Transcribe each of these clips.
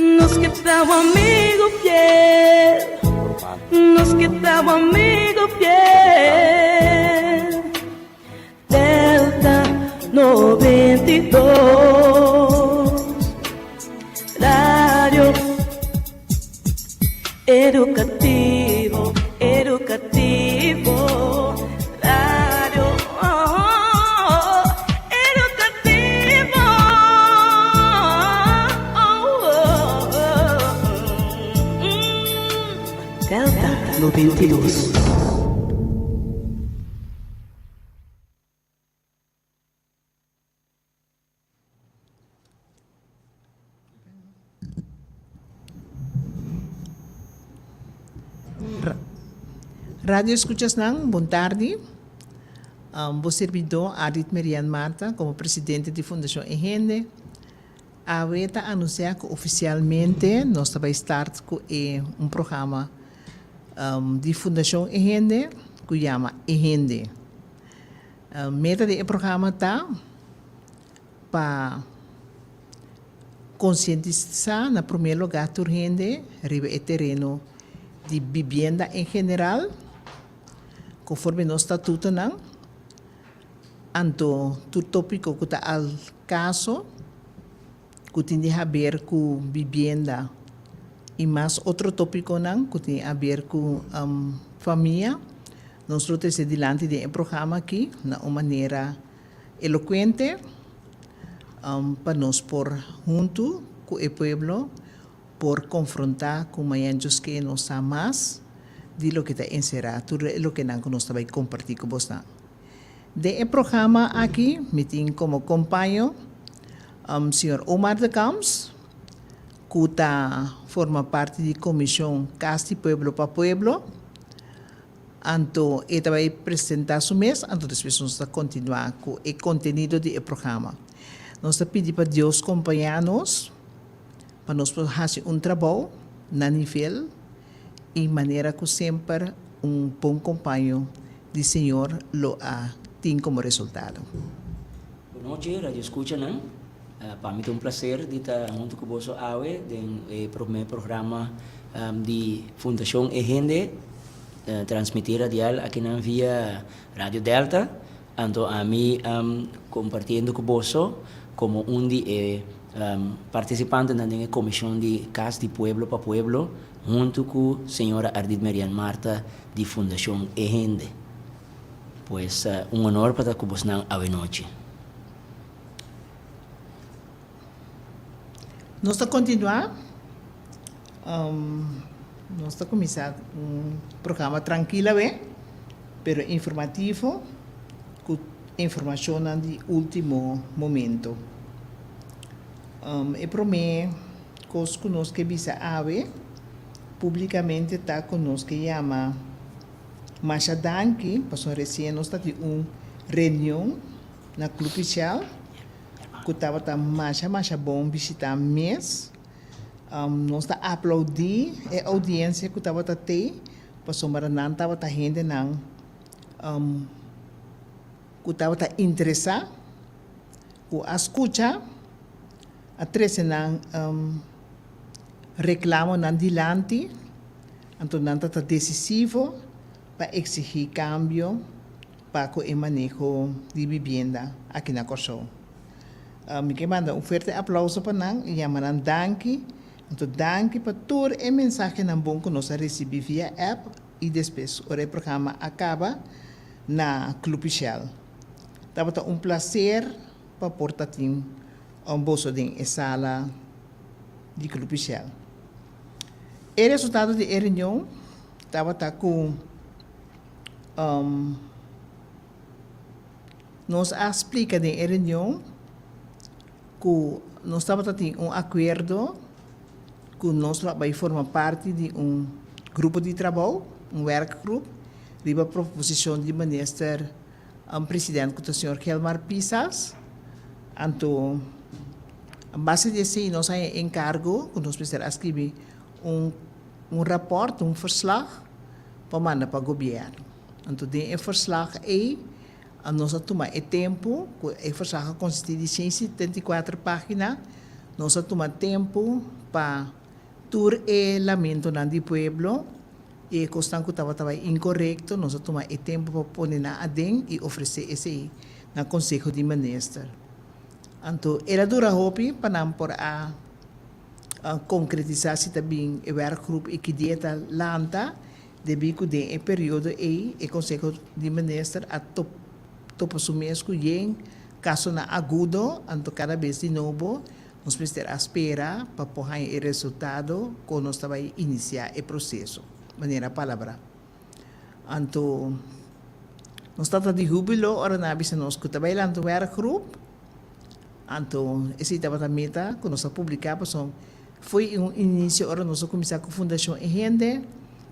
Nos ke ta bo amigo fiel Nos ke ta bo amigo fiel Delta 92 Radio Educativo, educativo Radio Educativo Delta 92. Radio escuchasnan, bon tardi. Um, bo servidor Ardit Merian Marta como presidente di Fundacion E Hende. Awe ta anuncia cu oficialmente nos ta bay start cu e un programa um, di Fundacion E Hende cu yama E Hende. Meta di e programa ta pa konsientisá na promé lugá tur hende riba e tereno di bibienda en general, konforme nos statutonan, anto tur tópiko ku ta al kaso ku tin di haber ku bibienda i mas otro tópikonan ku tin haber ku famia, nos lo trese dilanti den e programa aki na un manera elokuente pa nos por huntu ku e pueblo por konfrontá ku mañan djoske nos sa mas di loke ta enserá tur e lokenan ku nos ta bai kompartí ku bosnan. Den e programa aki mi tin komo kompaño señor Omar de Camps ku ta forma parti di komishon Kas di Pueblo pa Pueblo. Anto e ta bai presentá su mes, anto despues nos ta kontinuá ku e kontenido di e programa. Nos ta pidi pa Dios kompañá nos pa nos por hasi un trabou na nivel i manera ku semper un bon kompaño di Señor lo a tin komo resultado. Bon nochi radio escuchanan, pa mi ta un placer di ta hunto cu boso awe den e prome programa di Fundacion E Hende transmiti radial akinan via Radio Delta, anto ami compartiendo cu boso como un di e participantenan den e comision di Cas di Pueblo pa Pueblo hunto cu señora Ardit Merian Martha di Fundacion E Hende. Pues un honor pa ta cu bosnan awenochi. Nos ta continua, nos ta cuminsa un programa trankil awe, pero informativo cu informacionnan di ultimo momento. E prome cos cu nos ke bisa awe publicamente ta cu nos ke yama Masha danki pasobra resien nos ta tin un reunion na Club Pichel cu tabata masha masha bon bishita mes. Nos ta aplaudi e audiencia cu tabata tey pasobra nan tabata hendenan cu tabata interesa, cu a scucha, a trece nan reclamonan dilanti. Anto nan ta ta desisivo pa exigí cambio pa cu e maneho di bibienda aki na Kòrsou. Mi ke manda un fuerte aplauso pa nan i yama nan danki. Anto danki pa tur e mensahenan bon cu nos a ricibi via app i despues ora e programa a caba na Club Shell. Tabata un placer pa por ta tin boso den e sala di Club Shell. E resultado di e reunion tabata ku nos a splika den e reunion ku nos tabata tin un akuerdo ku nos lo a bai forma parti di un grupo di trabou, un werkgroep, riba proposishon di minister president ku ta señor Gilmar Pisas. Anto A base di esei nos a haña enkargo ku nos mester a skribi un un rapòrt, un verslag, pa manda pa gobièrnu. Anto den e verslag ei nos a tuma e tempu ku e verslag a konsistí di 174 página. Nos a tuma tempu pa tur e lamentonan di pueblo i e kosnan ku tabata bai inkorekto, nos a tuma e tempu pa pone nan aden i ofresé esei na Konseho di Minister. Anto el a dura hopi pa nan por a konkretisá si ta bin e werkgroep i ki dia ta lanta, debí ku den e periodo ei e Konseho di Minister a topa su mes ku yen kasonan agudo, anto kada bes di nobo nos mester a spera pa por haña e resultado kon nos ta bai inisiá e proseso, manera palabrá. Anto nos tata di húbilo ora nan a bisa nos ku ta bai lanta un werkgroep, anto esei tabata meta ku nos a publiká pasobra foi un inisio ora nos a kuminsá ku Fundashon E Hende,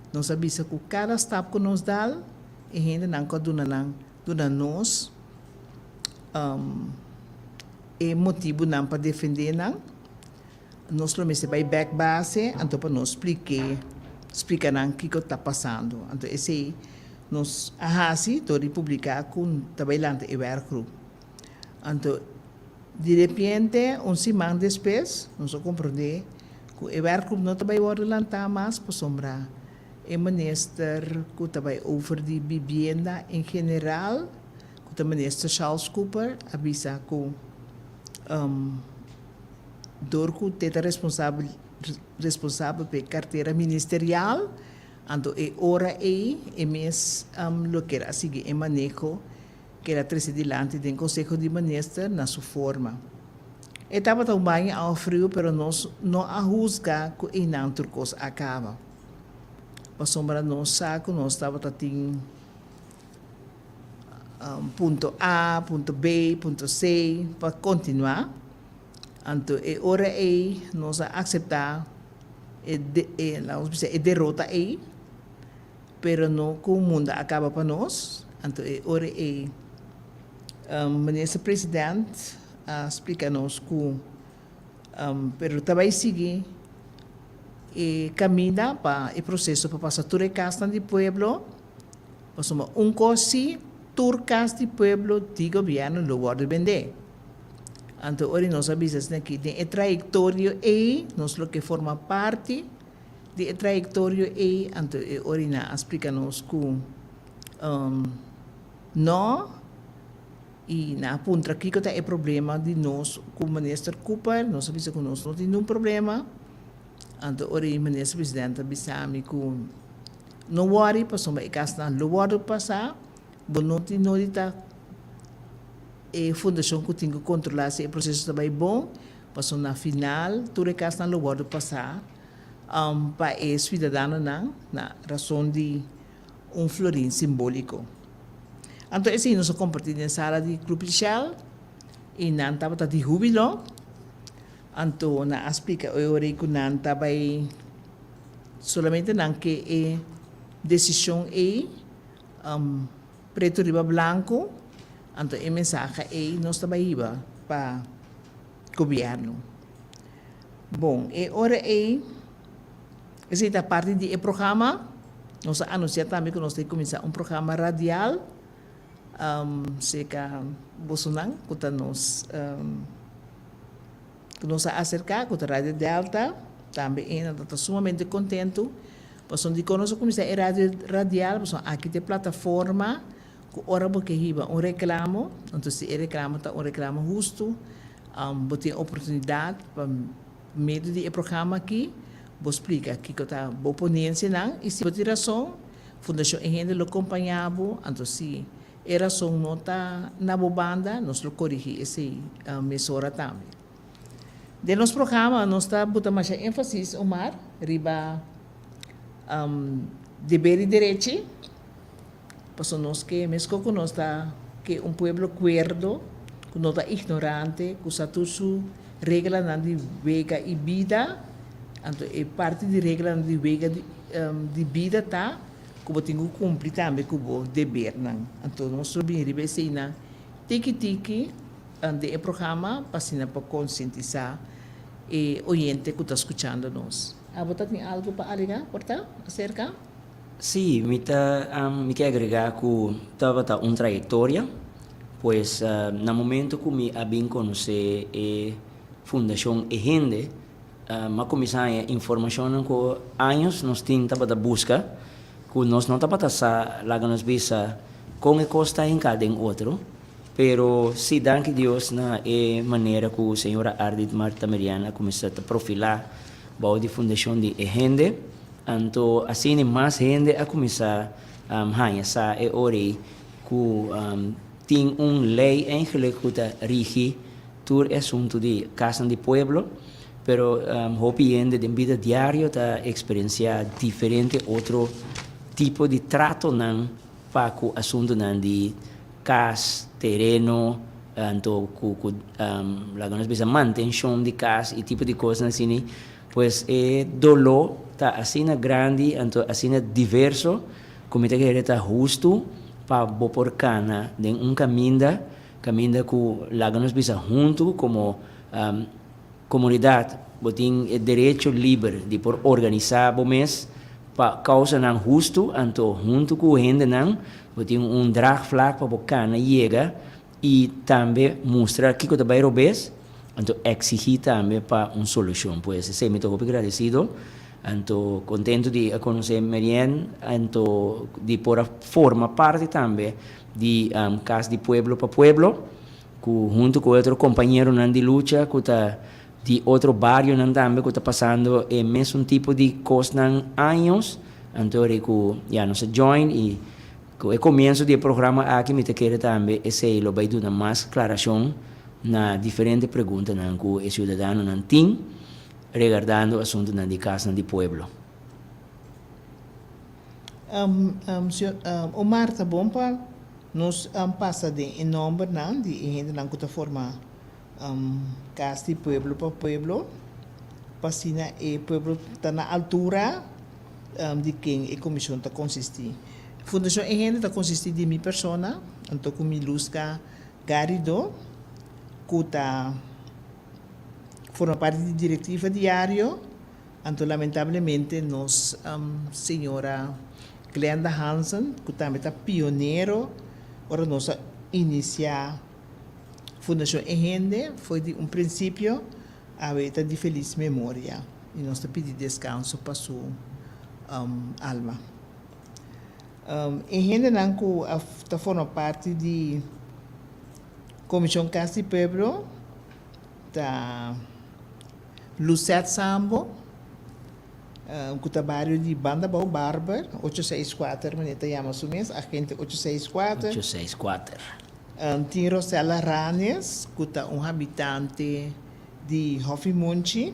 nos a bisa ku kada stap ku nos dal e hendenan ku a duna nan duna nos e motibunan pa defendé nan. Nos lo mester bai bek base anto pa nos splik'é, splika nan kiko ta pasando. Anto esei nos a hasi dor di publiká ku ta bai lanta e wèrkgroep. Anto di repente un siman despues nos a komprondé ku e wèrkgroep no ta bai wòrdu lantá mas pasobra e minister ku ta bai over di bibienda en general, ku ta minister Charles Cooper, a bisa ku Dor ku te ta responsabel responsabel pa e kartera ministerial, anto e ora ei e mes lo kier a sigui e maneho ku el a trese dilanti den Konseho di Minister na su forma. E tabata un baña awa friu pero nos no a husga ku einan tur kos a kaba, pasobra nos sa ku nos tabata tin. Punto A, punto B, punto C, pa kontinuá. Anto e ora ei nos a akseptá e e laga nos bisa e derota ei, pero no ku mundu a kaba pa nos. Anto e ora ei Minister President a splika nos ku pero ta bai sigui e kaminda pa e proseso pa pasa tur e kasnan di pueblo. Pasobra un kos si, tur kas di pueblo di gobièrnu lo wòrdu bendé. Anto ora nos a bisa asina aki, den e trayektorio ei nos lo ke forma parti di e trayektorio ei, anto e ora nan a splika nos ku nò i nan a puntra kiko ta e problema di nos ku Minister Cooper, nos a bisa ku nos no tin ningun problema, anto ora e Minister Presidente a bisa mi ku. No worry pasobra e kasnan lo wòrdu pasá, bo no tin nodi ta e fundashon ku tin ku kontrolá si e proseso ta bai bon, pasobra na final tur e kasnan lo wòrdu pasá pa e suidadanonan na rason di un florin simbóliko. Anto esei nos a kompartí den sala di Club Shell i nan tabata di húbilo, anto nan a splika e ora ei ku nan ta bai. Solamente nan ke e desishon ei pretu riba blanku, anto e mensahe ei nos ta bai hiba pa gobièrnu. Bon, e ora ei, esei ta parti di e programa. Nos a anunsiá tambe ku nos ta kuminsá un programa radial serka bosonan ku ta nos. Ku nos a aserká ku ta Radio Delta, tambe e nan ta sumamente kontentu pasobra dikon nos a kuminsá e radio radial pasobra aki ta e plataforma ku ora bo ke hiba un reklamo, anto si e reklamo ta un reklamo hustu bo tin oportunidat pa medio di e programa aki bo splika kiko ta bo ponensianan i si bo tin rason Fundashon E Hende lo kompañá bo, anto si E rason no ta na bo banda, nos lo korigí esei mesora tambe. Den nos programa nos ta buta masha énfasis, Omar, riba deber i derechi, pasobra nos ke meskos ku nos ta ke un pueblo kuerdo, ku no ta ignorante, ku sa tur su reglanan di wega i bida, anto e parti di reglanan di wega di bida ta, Ku bo tin ku kumpli tambe ku bo debernan. Anto nos lo bini riba eseinan tiki tiki den e programa pa asina por konsientisá e oyente ku ta skuchando nos. Abo ta tin algu pa agregá, por ta, aserka? Sí, mi ta mi ke agregá ku tabata un trayektoria, pues na momento ku mi a bin konosé e. Fundashon E Hende, m'a kuminsá haña informashonnan ku años nos tin tabata buska, ku nos no tabata sa, laga nos bisa, kon e kos ta hinká den otro. Pero si danki Dios na e manera ku señora Ardit Marta Merian a kuminsá ta profilá bou di fundashon di E Hende, anto asina mas hende a kuminsá haña sa e ora ei ku tin un lei eigenlijk ku ta rigi tur e asuntu di kasnan di pueblo, pero hopi hende den bida diario ta eksperensiá diferente otro tipo di tratonan pa ku asuntunan di kas, tereno, anto ku ku laga nos bisa mantenshon di kas i tipo di kosnan asina. Pues e doló ta asina grandi anto asina diverso ku mi ta kere ta hustu pa bo por kana den un kaminda Kaminda ku laga nos bisa huntu komo komunidat bo tin e derecho liber di por organisá bo mes pa kousanan hustu, anto huntu ku hendenan bo tin un draagvlak pa bo kana yega i tambe mustra kiko ta bai robes, anto eksigí tambe pa un solushon. Pues esei mi ta hopi gradesido anto kontentu di a konosé Marianne anto di por a forma parti tambe di Cas di Pueblo pa Pueblo, cu hunto cu otro compañeronan di lucha cu ta di otro barionan tambe cu ta pasando e mesun tipo di cosnan años, anto ri cu ya nos a join y cu e comienzo di e programa aki mi ta kere tambe esey lo bay duna mas claracion na diferente preguntanan cu e ciudadanonan tin regardando asuntonan di Casnan di Pueblo. Omar, ta bon pa nos pasa den e nombernan di e hendenan ku ta forma Kas di Pueblo pa Pueblo, pa asina e pueblo ta na altura di ken e komishon ta konsistí. Fundashon E Hende ta konsistí di mi persona, anto ku Miluska Garrido, ku ta forma parti di direktiva diario. Anto lamentablemente nos señora Glenda Hansen cu tambe ta pionero ora nos a inicia Fundacion E Hende foi di un principio awe ta di feliz memoria y nos ta pidi descanso pa su alma. E hendenan cu a ta forma parti di Comision Cas di Pueblo ta. Lucette Sambo, ku ta bario di Banda Bou Barber, ocho seis kuater manera ta yama su mes, agente ocho seis kuater. Ocho seis kuater. Tin Rosella Ranes, ku ta un habitante di Hofi Monchi.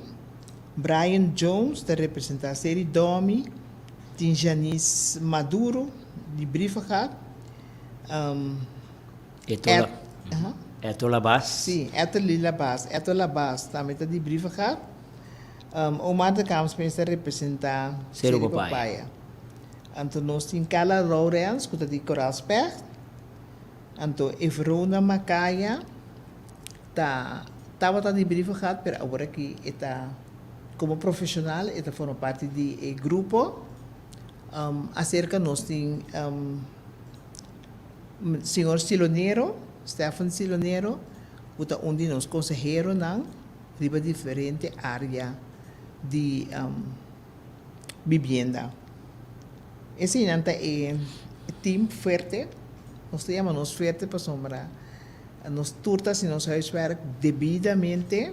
Brian Jones ta representá Seri Domi. Tin Janice Maduro di Brievengat. Eto la, Eto Labas. Sí, Eto Lee Labas. Eto Labas tambe ta di Brievengat. Omar de Kamsmees ta representá Seru Papaya. Anto nos tin Carla Lourens ku ta di Koraalspecht. Anto Evrona Makaya ta tabata di Brievengat pero awor aki e ta komo profeshonal e ta forma parti di e grupo. Aserka nos tin. Señor Silonero, Stephen Silonero, ku ta un di nos konseheronan riba diferente área di bibienda. Eseinan ta e team fuerte, nos ta yama nos fuerte pasobra nos tur ta hasi nos huiswerk debidamente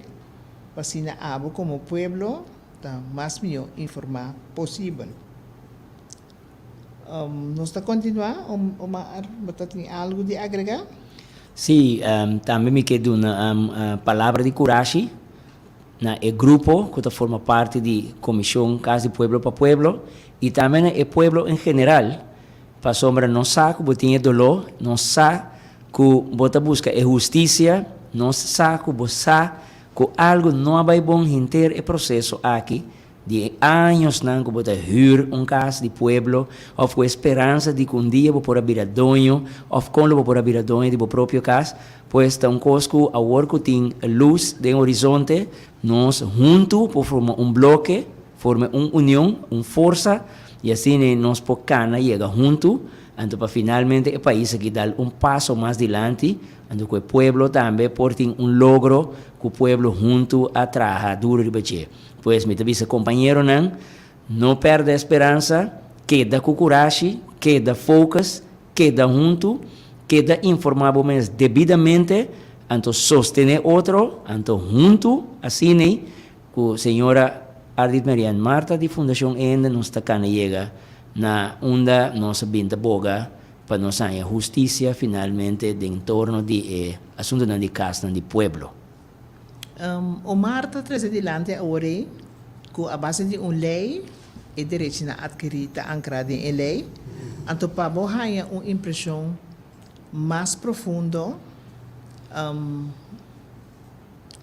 pa asina abo komo pueblo ta mas mihó informá posibel. Nos ta kontinuá, Omar, bo ta tin algu di agregá? Sí, tambe mi ke duna palabra di kurashi na e grupo ku ta forma parti di Komishon Kas di Pueblo pa Pueblo i tambe na e pueblo en general, pasobra nos sa ku bo tin e doló, nos sa ku bo ta buska e hustisia, nos sa ku bo sa ku algu no a bai bon henter e proseso aki. Di e añosnan ku bo ta hür un kas di pueblo òf ku e speransa di ku un dia bo por a bira doño òf kon lo bo por a bira doño di bo propio kas, pues ta un kos ku awor ku tin lus den horizonte, nos huntu por forma un bloke, forma un union, un forsa i asina nos por kana yega huntu, anto pa finalmente e pais aki dal un paso mas dilanti. Anto ku e pueblo tambe por tin un logro ku pueblo huntu a traha duru riba dje. Pues mi ta bisa kompañeronan, no pèrdè speransa, keda ku kurashi, keda focus, keda huntu, keda informá bo mes debidamente, anto sostené otro, anto huntu asin'ei ku señora Ardit Marianne Martha di Fundashon Eende nos ta kana yega na unda nos a bin ta boga pa nos haña hustisia finalmente den torno di e asuntunan di kasnan di pueblo. Omar ta trese dilanti awor ei ku a base di un lei e derechinan atkerí ta ankrá den e lei. Anto pa bo haña un impreshon mas profundo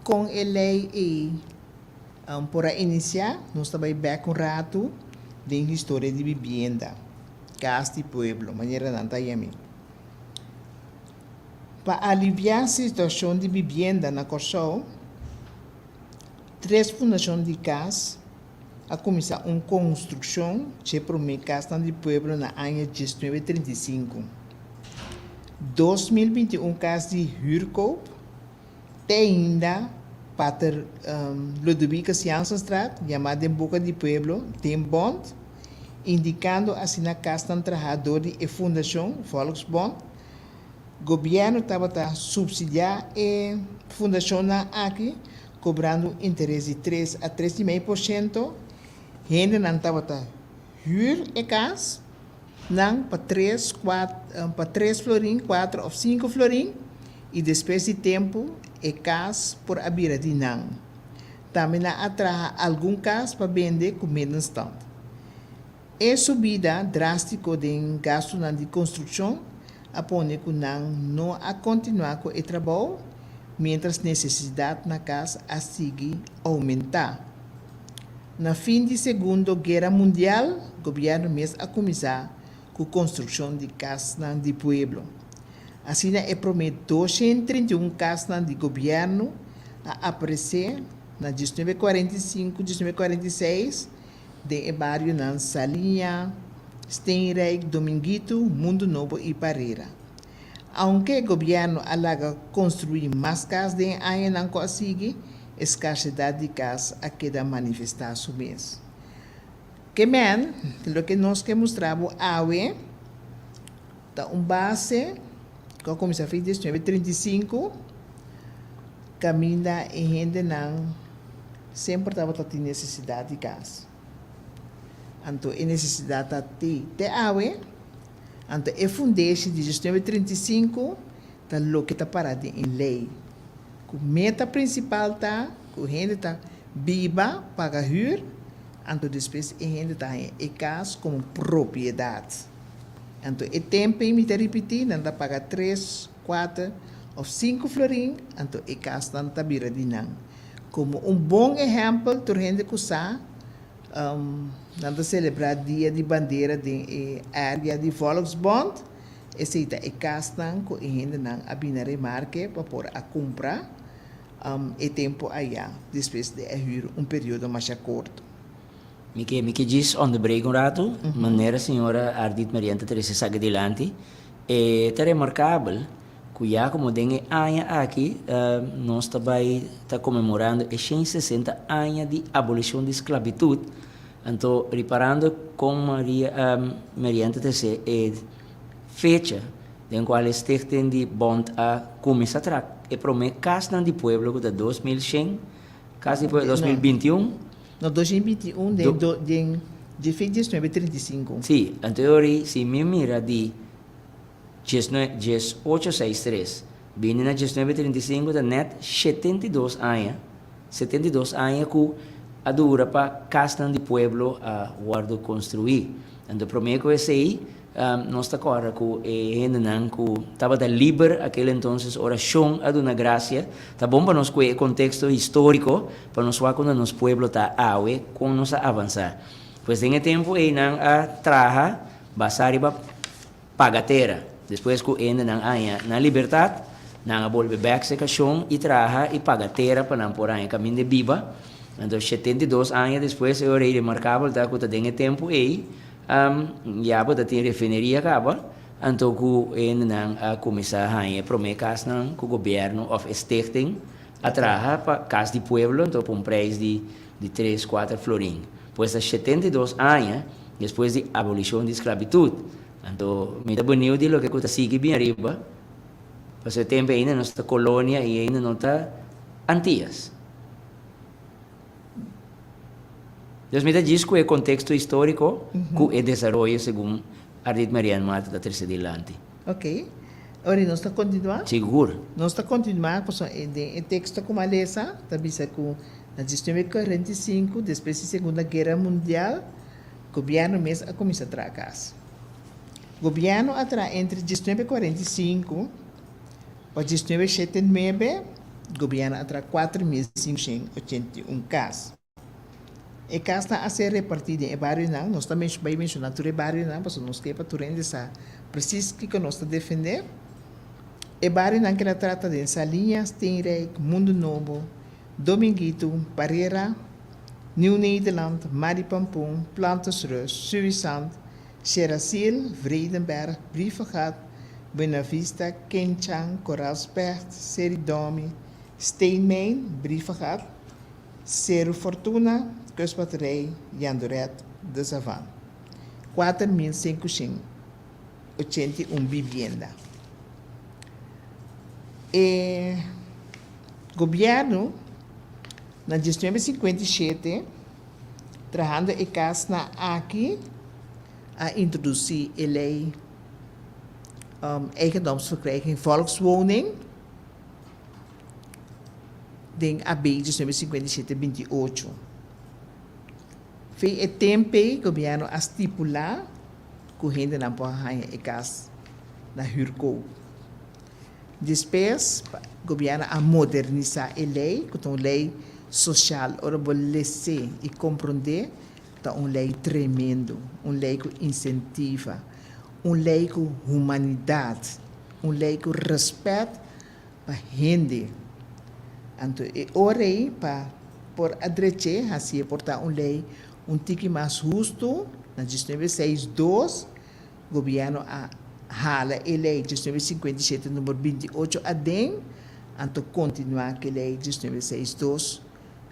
kon e lei ei por a inisiá, nos ta bai bèk un ratu den historia di bibienda, kas di pueblo, manera nan ta yam'é. Pa aliviá situashon di bibienda na Kòrsou, tres fundashon di kas a kuminsá un konstrukshon dje promé kasnan di pueblo na aña 1935. 2021 kas di hürkoop te ainda Pater Ludovicus Jansenstraat, yamá den boka di pueblo Den Bond, indikando asina kasnan trahá dor di e fundashon Volksbond. Gobièrnu tabata supsidiá e fundashonnan aki kobrando un interes di tres a tres i mei por shento. Hendenan tabata hür e kas nan pa tres, pa tres florin, kuater òf sinku florin i despues di tempu e kas por a bira di nan. Tambe nan a traha algun kas pa bende ku middenstand. E subida drástiko den gastunan di konstrukshon a pone ku nan no a kontinuá ku e trabou, miéntras nesesidat na kas a sigui oumentá. Na fin di Segundo Guera Mundial, gobièrnu mes a kuminsá ku konstrukshon di kasnan di pueblo. Asina e promé 231 kasnan di gobièrnu a aparesé na 1945, 1946, Den e barionan Saliña, Steenrijk, Dominguito, Mundu Nobo i Parera. Aunke e gobièrnu a laga konstruí mas kas den e añanan ku a sigui, e skarsedat di kas a keda manifestá su mes. Ke men, loke nos ke mustra bo awe ta un base ku a kuminsá fin 1935, kaminda e hendenan Semper tabata tin nesesidat di kas. Anto e nesesidat ta te te awe. Anto e fundeshi di 1935 ta loke ta para den e lei. Ku meta prinsipal ta ku hende ta biba, paga hür, anto despues e hende ta haña e kas komo propiedat. Anto e tempu ei mi ta ripití, nan ta paga tres, kuater òf sinku florin, anto e kasnan ta bira di nan. Komo un bon ehèmpel tur hende ku sa, nan ta selebrá Dia di Bandera den e área di Volksbond. Esei ta e kasnan ku e hendenan a bini remarke pa por a kumpra e tempu ayá despues di a hür un periodo masha korto. Mi ke mi ke djis onderbreek un ratu, manera señora Ardit Marian ta trese esaki dilanti, e ta remarkabel ku ya komo den e aña aki nos ta bai ta konmemorando e 160 aña di abolishon di sklabitut, anto riparando kon Maria Marian ta trese e fecha den kual e stichting di Bond a kuminsá traha e promé kasnan di pueblo ku ta 2100 kas di pueblo 2021. No, 2021 den den dje 1935. Sí, anto e si mi mira di 1863 bini na 1935 ta nèt 72 aña, 72 aña ku a dura pa kasnan di pueblo a wòrdu konstruí. Anto promé ku esei nos ta kòrda ku e hendenan ku tabata liber akel entonces ora Shon a duna grasia, ta bon pa nos kue e konteksto históriko pa nos wak unda nos pueblo ta awe, kon nos a avansá. Pues den e tempu ei nan a traha basá riba paga tera. Despues ku hendenan haña nan libertat, nan a bolbe bèk serka Shon i traha i paga tera pa nan por haña kaminda di biba. Anto 72 aña despues e ora ei remarkabel ta ku ta den e tempu ei ya bo ta tin refineria kaba. anto ku hendenan a kuminsá haña e promé kasnan ku gobièrnu òf e stichting a traha pa Kas di Pueblo anto pa un preis di di tres kuater florin. Pues ta 72 aña despues di abolishon di sklabitut. Anto mi ta beniu di loke ku ta sigui bin ariba, pasobra e tempu ainda nos ta kolonia i ainda no ta Antias. Dus mi ta djis ku e konteksto históriko ku e desaroyo segun Ardit Marianne Martha ta trese dilanti. Ok. Ora nos ta kontinuá? Sigur. Nos ta kontinuá pasobra den e teksto ku mi a lesa ta bisa ku na 1945, despues di Segunda Guera Mundial, gobièrnu mes a kuminsá traha kas. Gobièrnu a traha entre 1945 pa 1979, gobièrnu a traha 4581 kas. E kasnan a ser repartí den e barionan. Nos ta bai menshoná tur e barionan pasobra nos ke pa tur hende sa presis kiko nos ta defendé. E barionan keda trata den Saliña, Steenrijk, Mundu Nobo, Dominguito, Parera, Nieuw Nederland, Maripampoen, Plantersrust, Suwisant, Sierrasil, Vredenberg, Brievengat, Buena Vista, Kenchan, Koraalspecht, Seri Domi, Steenmijn, Brievengat, Seru Fortuna, Kustbatterij, Jandoret, De Savan. 4581 bibienda. E gobièrnu na 1957, trahando e kasnan aki, a introdusí e lei Eigendomsverkrijging Volkswoning den AB 1957 28. Fe e temp ei gobièrnu a stipulá ku hendenan por haña e kas na hürkoop. Despues gobièrnu a modernisá e lei ku ta un lei sosial ora bo les'é i komprondé ta un lei tremendo, un lei ku insentiva, un lei ku humanidat, un lei ku rèspèt pa hende. Anto e ora ei pa por a drech'é hasié por ta un lei un tiki mas hustu, na 1962 gobièrnu a hala e lei 1957 number 28 aden, anto kontinuá ku e lei 1962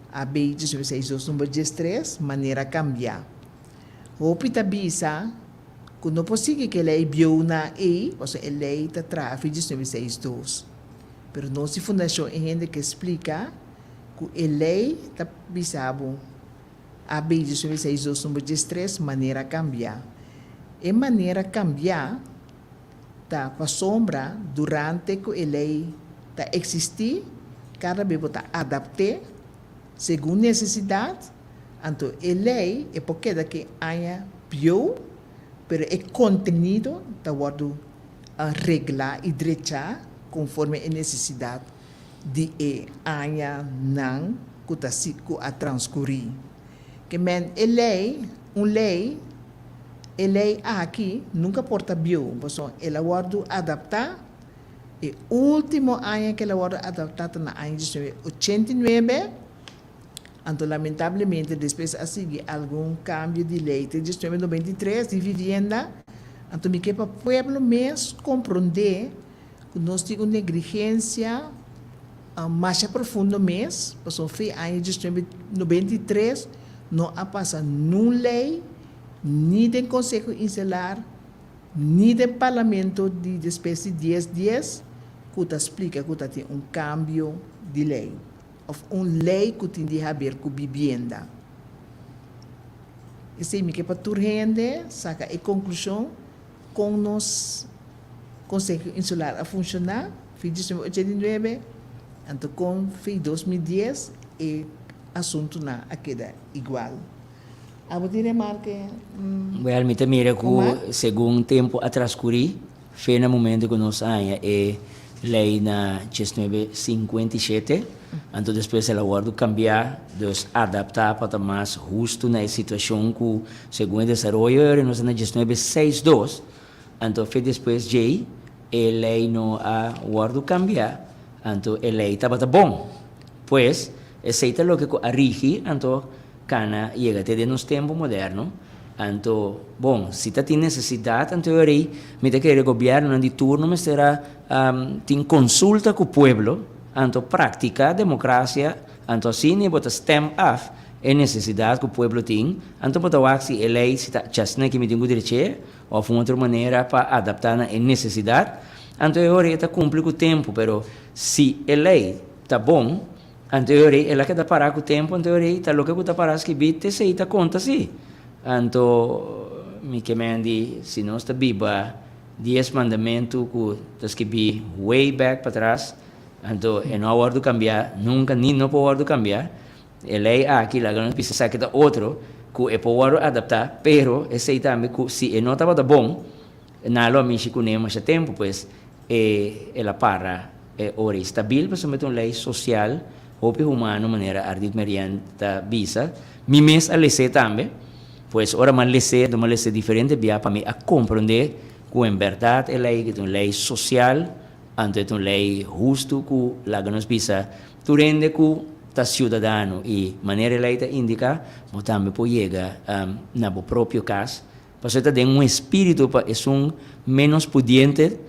AB 1962 number 13 manera kambiá. Hopi ta bisa ku no por sigui ku e lei bieu na ei, pasobra e lei ta traha fi 1962. Pero nos di Fundashon e hende ke splika ku e lei ta bisa bo AB 1962 number 13 manera kambiá. E manera kambiá ta pasobra durante ku e lei ta eksistí kada be bo ta adapt'é segun nesesidat. Anto e lei e por keda ke aña bieu, pero e kontenido ta wòrdu reglá i drechá konforme e nesesidat di e añanan ku ta ku a transkurí. Ke men e lei, un lei, e lei aki nunka por ta bieu, pasobra el a wòrdu adaptá, e último aña ku el a wòrdu adaptá ta na aña 1989. Anto lamentablemente despues a sigui algun cambio di ley te 1993 di vivienda, anto mi ke pa pueblo mes compronde cu nos tin un negligencia masha profundo mes, pasobra fe aña 1993 no a pasa nun ley ni den Conseho Insular ni den Parlamento di despues di dies dies cu ta splica cu ta tin un cambio di ley. Of un lei ku tin di haber ku bibienda. Esei mi ke pa tur hende saka e konklushon kon nos Konseho Insular a funshoná fi 1989 anto kon fi 2010 e asuntunan a keda igual. Abo tin remarke, Wèl, mi ta mira ku Omar? segun tempu a transkurí, Fe na momento ku nos haña e lei na 1957, anto despues el a wòrdu kambiá, dus adaptá pa ta mas hustu na e situashon ku segun e desaroyo e ora nos ta na 1962, anto fe despues djei e lei no a wòrdu kambiá, anto e lei tabata bon. Pues, esei ta loke ku a rigi anto kana yega te den nos tempu moderno. Anto, bon, si ta tin nesesidat anto e ora ei mi ta kere gobièrnunan di turno mester a tin konsulta ku pueblo, anto praktiká demokrasia, anto asina bo ta stem af e nesesidat ku pueblo tin, anto bo ta wak si e lei si ta djasna ki mi tin ku dreché òf un otro manera pa adaptá na e nesesidat, anto e ora ei e ta kumpli ku tempu, pero si e lei ta bon. Anto e rei el a keda pará ku tempu, anto e rei ta loke ku ta pará skibí t'esei ta konta sí. Anto mi ke men di si nos ta biba dies mandamentu ku ta skibí way back patras, anto e no a wòrdu kambiá nunka ni no por wòrdu kambiá. E lei aki laga nos bisa esaki ta otro ku e por wòrdu adaptá, pero esei tambe ku si e no tabata bon, Nan lo a mishi kuné masha tempu, pues e el a para e ora ei stabil pasobra ta un lei sosial hopi humano manera Ardit Merian ta bisa. Mi mes a les'é tambe, pues ora mi a les'é anto mi a les'é diferente bia pa mi a komprondé ku en bèrdat e lei ta un lei sosial, anto e ta un lei hustu ku laga nos bisa tur hende ku ta siudadano i manera e lei ta indiká bo tambe por yega na bo propio kas. Pasobra ta den un espíritu pa esun ménos pudiente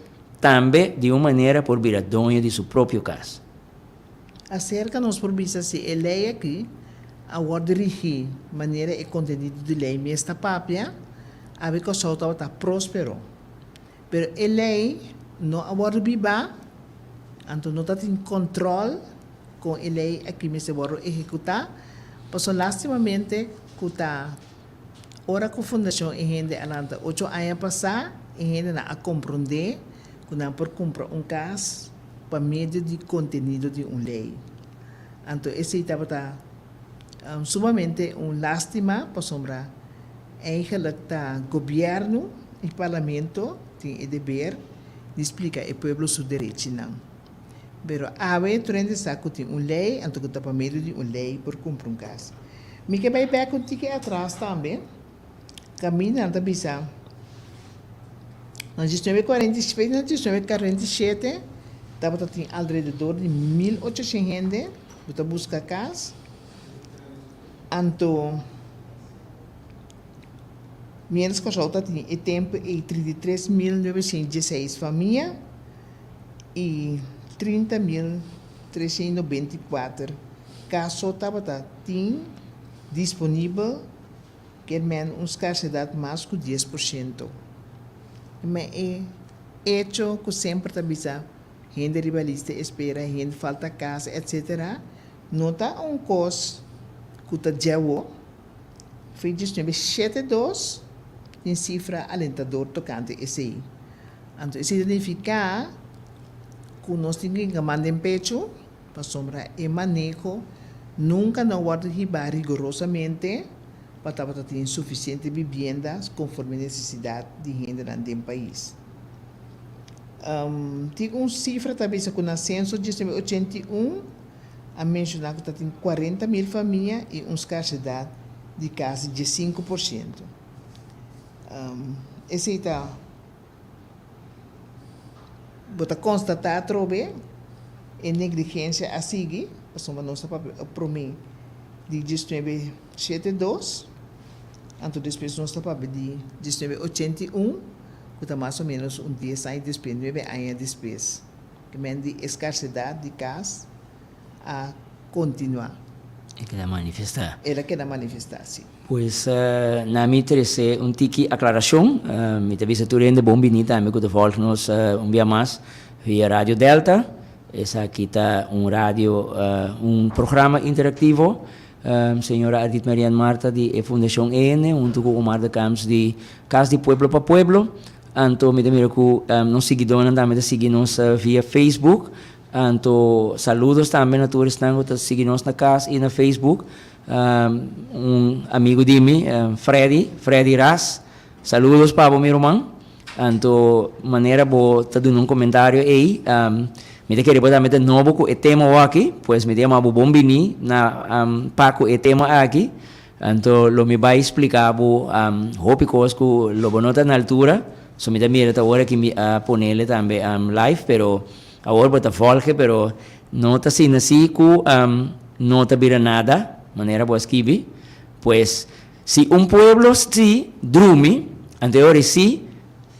tambe di un manera por bira doño di su propio kas. Aserka nos por bisa si e lei aki a wòrdu rigí manera e kontenido di lei mes ta papia, awe Kòrsou tabata próspero. Pero e lei no a wòrdu bibá, anto no ta tin kòntròl kon e lei aki mester wòrdu ehekutá, pasobra lástimamente ku ta Ora ku Fundashon E Hende a lanta ocho aña pasá, e hendenan a komprondé ku nan por kumpra un kas pa medio di kontenido di un lei. Anto esei tabata sumamente un lástima pasobra eigenlik ta gobièrnu i parlamento tin e deber di splika e pueblo su derechinan. Pero awe tur hende sa ku tin un lei, anto ku ta pa medio di un lei por kumpra un kas. Mi ke bai bek un tiki atras tambe, kaminda nan ta bisa na diesnuebe kuarenta i seis, na diesnuebe karenta i shete tabata tin alrededor di 1800 hende ku ta buska kas, anto miéntras Kòrsou ta tin e tempu ei 33.916 famia. i 30.394 kaso tabata tin disponibel, kier men un skarsedat mas ku 10%. Ma e echo ku semper ta bisa hende riba lista espera, hende falta kas, etc. No ta un kos ku ta djawo. Fin 1972 tin sifra alentador tokante esei. Anto esei ta nifiká ku nos tin ku hinka man den pechu pasobra e maneho nunka no a wòrdu hibá rigorosamente pa tabata tin sufisiente bibienda konforme nesesidat di hendenan den pais. Tin un sifra ta bisa ku na senso 1981 a menshoná ku ta tin 40.000 famia i un skarsedat di kasi 15%. Esei ta. Bo ta konstatá atrobe e negligensia a sigui, pasobra nos a papia promé di 1972, anto despues nos ta papia di 1981, ku ta mas o ménos un dies aña despues, nuebe aña despues. Ke men di e skarsedat di kas a kontinuá. E keda manifestá. El a keda manifestá, sí. Pues, na mi trese un tiki aklarashon. Mi ta bisa tur hende bon bini tambe ku ta vòlg nos un bia mas via Radio Delta. Esaki ta un radio, un programa interaktivo. Señora Ardit Marianne Martha di e Fundashon EN huntu ku Omar de Camps di Kas di Pueblo pa Pueblo. Anto mi ta mira ku nos siguidónan tambe ta sigui nos via Facebook. Anto saludos tambe na tur esnan ku ta sigui nos na kas i na Facebook. Un amigu di mi, Freddy, Freddy Ras, saludos pa bo mi ruman. Anto manera bo ta duna un komentario ei, mi ta kere bo tambe ta nobo ku e tema awaki, pues mi ta yama bo bon bini na pa ku e tema aki. Anto lo mi bai splika bo hopi kos ku lo bo no ta na altura, so mi ta mira ta ora ki mi a ponele tambe live, pero Awor bo ta volge pero no ta asina si cu no ta bira nada manera bo a skibi. Pues Si un pueblo si drumi, anto e ora si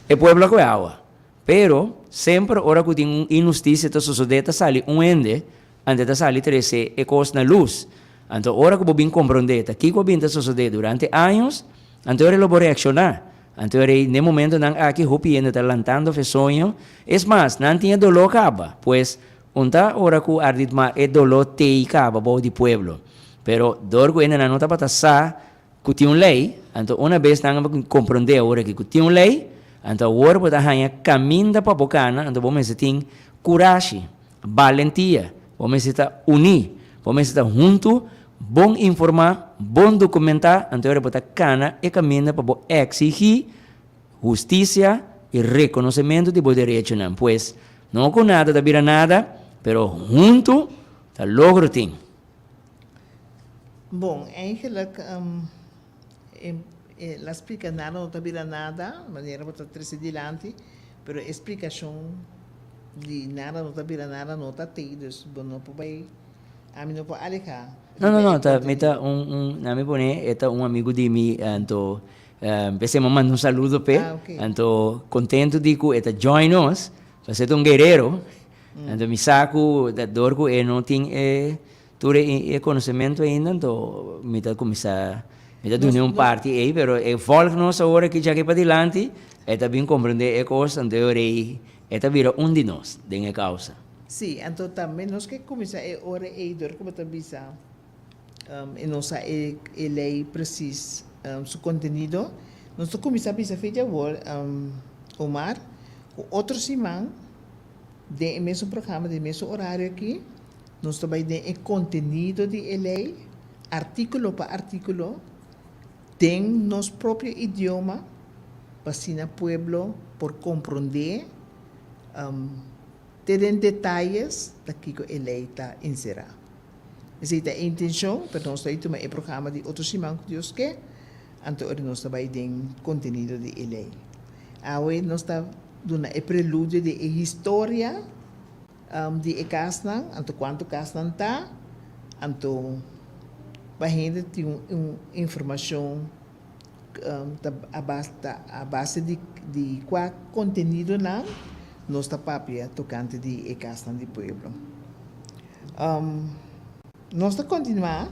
e pueblo a koe awa. Pero, semper ora ku tin un inhustisia ta sosodé ta sali un hende, anto e ta sali trese e kos na lus. Anto ora ku bo bin komprondé ta kiko a bin ta sosodé durante años, anto e ora lo bo reakshoná. Anto e ora ei, n'e momentonan aki hopi hende ta lantando fe soño. Es mas, nan tin e doló kaba. Pues, un ta ora ku arditmá e doló tei kaba bou di pueblo. Pero, dor ku hendenan no tabata sa ku tin un lei, anto una bes nan a komprondé awor aki ku tin un lei, anto awor bo ta haña kaminda pa bo kana, anto bo mester tin kurashi, balentia, bo mester ta uní, bo mester ta huntu, bon informá, bon dokumentá, anto e ora bo ta kana e kaminda pa bo eksigí hustisia i rekonosementu di bo derechonan. Pues, no ku nada ta bira nada, pero huntu ta logro tin. Bon, eigenlijk e la splika nada no ta bira nada, manera bo ta trese dilanti, pero e splikashon di nada no ta bira nada no ta tei, dus bo no por bai, ami no por aleha. No, no, no, ta mi ta un un na mi pone e ta un amigu di mi, anto p'esei mi a manda un saludo p'e, anto contento di cu e ta join nos, pasobra e ta un guerero, anto mi sa cu ta dor cu e no tin e Tur e konosementu ainda, anto mi ta kuminsá, mi ta dun'é un parti ei, pero e vòlg nos awor aki djaki padilanti, e ta bin komprendé e kos, anto e ora ei e ta bira un di nos den e kousa. Sí, anto tambe nos ke kuminsá e ora ei dor ku bo ta bisa e no sa e lei presis su kontenido, nos ta kuminsá bisa fe di awor, Omar, ku otro siman den e mesun programa, den e mesun orario aki, Nos ta bai den e kontenido di e lei, artíkulo pa artíkulo, den nos propio idioma, pa asina pueblo por komprondé te den detayes ta kiko e lei ta enserá. Esei ta e intenshon, pero nos ta bai tuma e programa di otro siman ku Dios ke, anto ora nos ta bai den kontenido di e lei. Awe nos ta duna e preludio di e historia. Di e kasnan, anto kuantu kasnan ta, anto pa hende tin un informashon ta a base ta a base di di kua kontenidonan nos ta papia tokante di e kasnan di pueblo. Nos ta kontinuá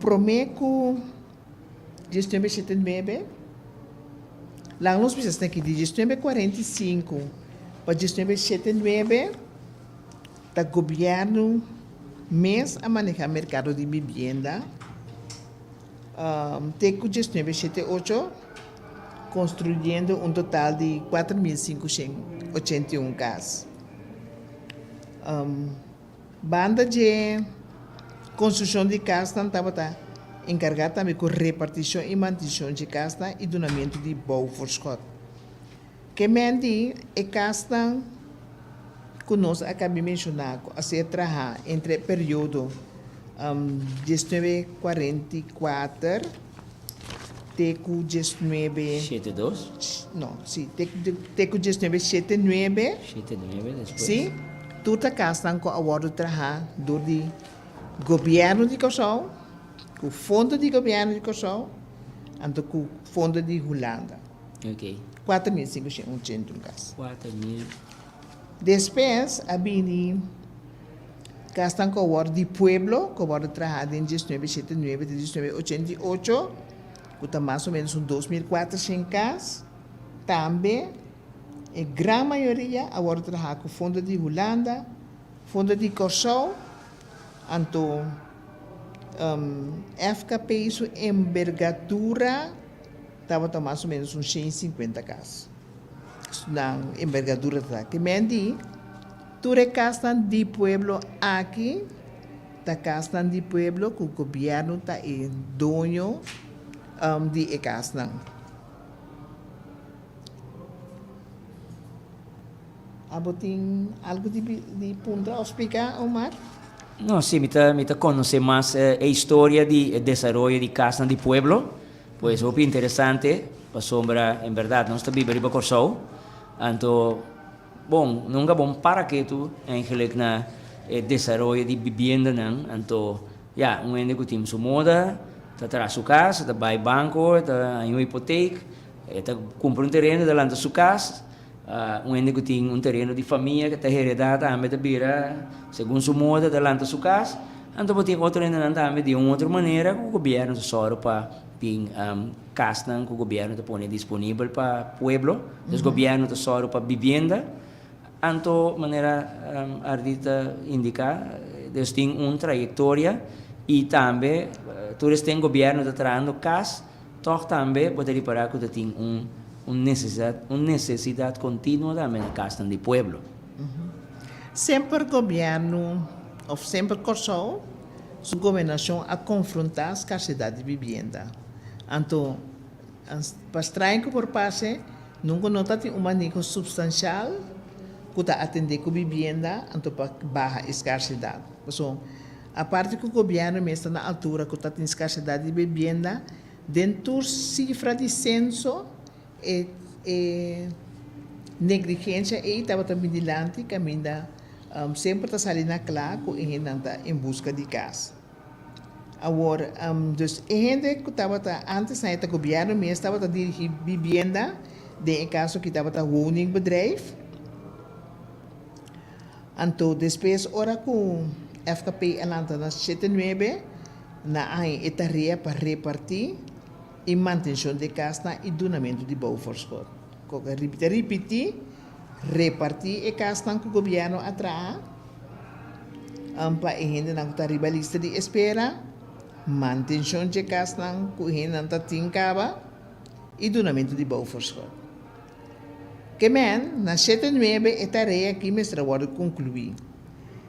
promé ku. Diesnuebe shete nuebe, Laga nos bisa esaki, di diesnuebe kuarenta i sinku pa diesnuebe shete nuebe ta gobièrnu mes a manehá merkado di bibienda te ku diesnuebe shete ocho konstruyendo un total di 4581 kas. Banda dje konstrukshon di kasnan tabata enkargá tambe ku repartishon i mantenshon dje kasnan i dunamentu di bouwvoorschot. Ke men di e kasnan ku nos a kabi menshoná ku a ser trahá entre e periodo 1944 te ku 19. Shete dos? No, si, te te ku 1979. Shete nuebe despues. Si, tur ta kasnan ku a wòrdu trahá dor di gobièrnu di Kòrsou, ku fondo di gobièrnu di Kòrsou, anto ku fondo di Hulanda. Ok. 4581 kas. 4000. Despues a bini kasnan ku a wòrdu di pueblo, ku a wòrdu trahá den 1979 te 1988, ku ta mas o ménos un 2400 kas. Tambe e gran mayoria a wòrdu trahá ku fondo di Hulanda, fondo di Kòrsou, anto FKP su embergadura tabata mas o ménos un 150 kas. Nan embergadura ta. Ke men di, tur e kasnan di pueblo aki ta kasnan di pueblo ku gobièrnu ta e doño di e kasnan. Abo tin algu di di puntra òf splika, Omar? No, si, mi ta mi ta konosé mas e historia di e desaroyo di kasnan di pueblo. Pues hopi interesante, pasobra en berdad nos ta biba riba Kòrsou, anto bon, nunka bon para ketu eigenlijk na e desaroyo di bibiendanan, anto. Ya, un hende ku tin su moda ta traha su kas, ta bai banko, ta haña un hipotek, e ta kumpra un tereno, ta lanta su kas. Un hende ku tin un tereno di famia ku ta heredá tambe ta bira segun su moda ta lanta su kas. Anto bo tin otro hendenan tambe di un otro manera ku gobièrnu ta sòru pa tin kasnan ku gobièrnu ta pone disponibel pa pueblo. Dus gobièrnu ta sòru pa bibienda. Anto manera Ardit ta indiká dus tin un trayektoria i tambe tur esten gobièrnu ta trahando kas. Tòg tambe bo ta ripará ku ta tin un un nesesidat un nesesidat kontinuo tambe na kasnan di pueblo. Semper gobièrnu òf semper Kòrsou su gobernashon a konfrontá skarsedat di bibienda. Anto, pa straño ku por parse, nunka no ta tin un maneho supstanshal ku ta atendé ku bibienda anto pa baha e skarsedat. Pasobra Aparte ku gobièrnu mes ta na altura ku ta tin skarsedat di bibienda, den tur sifra di senso e e negligensia ei tabata bin dilanti kaminda semper ta sali na kla ku e hendenan ta en buska di kas. Awor, dus e hende ku tabata antes na e ta gobièrnu mes tabata dirigí bibienda, den e kaso aki tabata woningbedrijf. Anto despues ora ku FKP a lanta na shete nuebe, nan a haña e tarea pa repartí i mantenshon di e kasnan i dunamentu di bouwvoorschot. Kok a ta ripití, repartí e kasnan ku gobièrnu a traha pa e hendenan ku ta riba lista di espera, mantenshon dje kasnan ku e hendenan ta tin kaba i dunamentu di bouwvoorschot. Ke men, na shete nuebe e tarea aki mester a wòrdu konkluí.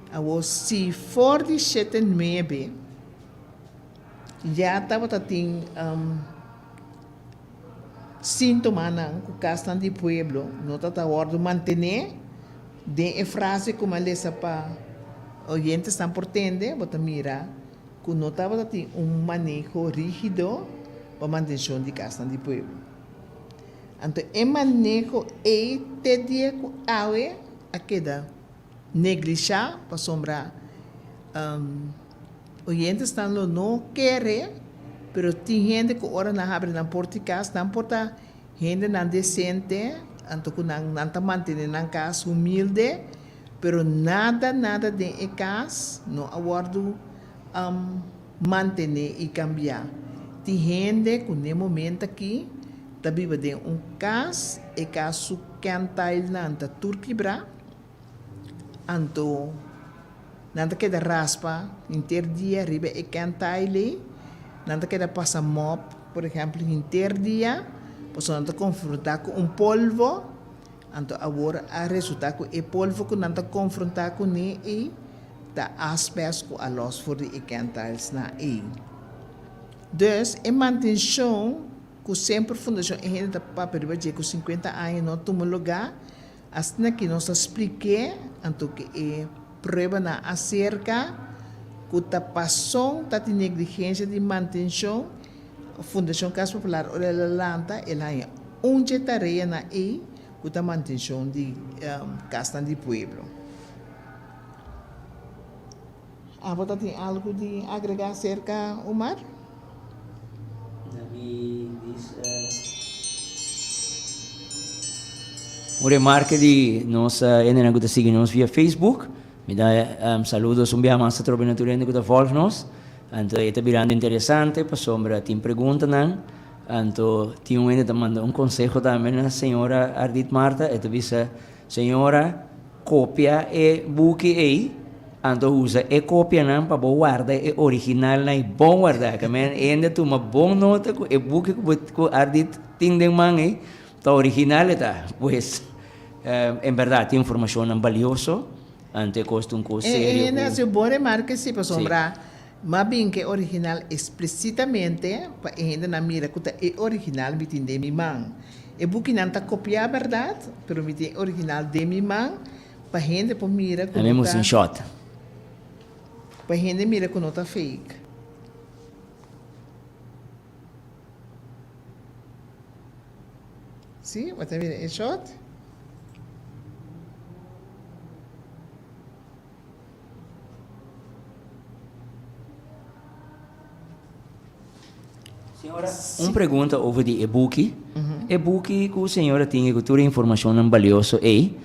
Awor, si for di shete nuebe ya tabata tin síntomanan ku kasnan di pueblo no tabata wòrdu mantené, den e frase ku mi a lesa pa oyentesnan por tende, bo ta mira ku no tabata tin un maneho rígido pa mantenshon di kasnan di pueblo. Anto e maneho ei te dia ku awe a keda neglishá pasobra oyentesnan lo no kere, pero tin hende ku ora nan habri nan porta di kas nan por ta hendenan desente anto ku nan nan ta mantene nan kas humilde, pero nada nada den e kas no a wòrdu Mantené i kambiá. Tin hende ku n'e momento akí ta biba den un kas, e kas su kentailnan ta tur kibrá, anto nan ta keda raspa henter dia riba e kentail ei, nan ta keda pasa mòp, por ehèmpel, henter dia, pasobra nan ta konfrontá ku un polvo, anto awor a resultá ku e polvo ku nan ta konfrontá kuné ei, Ta asbest ku a los for di e kentiles-nan ei. Dus, e mantenshon ku semper Fundashon E Hende ta papia riba dje ku sinkuenta aña no a tuma lugá, asina ki nos a splik'é, anto ku e pruebanan aserka ku ta pason ta tin negligensia di mantenshon, Fundashon Kas Popular ora el a lanta el haña un dje tareanan ei ku ta mantenshon di kasnan di pueblo. Abo ta tin algu di agregá aserka Omar? Na mi dis un remarke di nos hendenan ku ta sigui nos via Facebook. Mi da saludos un biaha mas atrobe na tur hende ku ta volg nos. Anto e ta birando interesante pasobra tin preguntanan. Anto tin un hende ta manda un konseho tambe na señora Ardit Martha. E ta bisa, Señora, Kopia e buki ei, anto usa e kopianan pa bo warda e originalnan ei bon wardá. Ke men hende tuma bon nota ku e buki ku bo ku Ardit tin den man ei ta original e ta. Pues, en bèrdat tin informashonnan balioso, anto e kos ta un kos E serio hende ku. hasi un bon remarke si, pasobra m'a bin ku e original esplisitamente pa e hendenan mira ku ta e original mi tin den mi man. E bukinan ta kopiá bèrdat, pero mi tin e original den mi man pa hende por mira ku A mi no musta ta un shot. pa hende mira ku no ta fake. Sí, bo ta mira e shot? Señora, un pregunta over di e buki. E buki ku señora tin e ku tur e informashonnan balioso ei,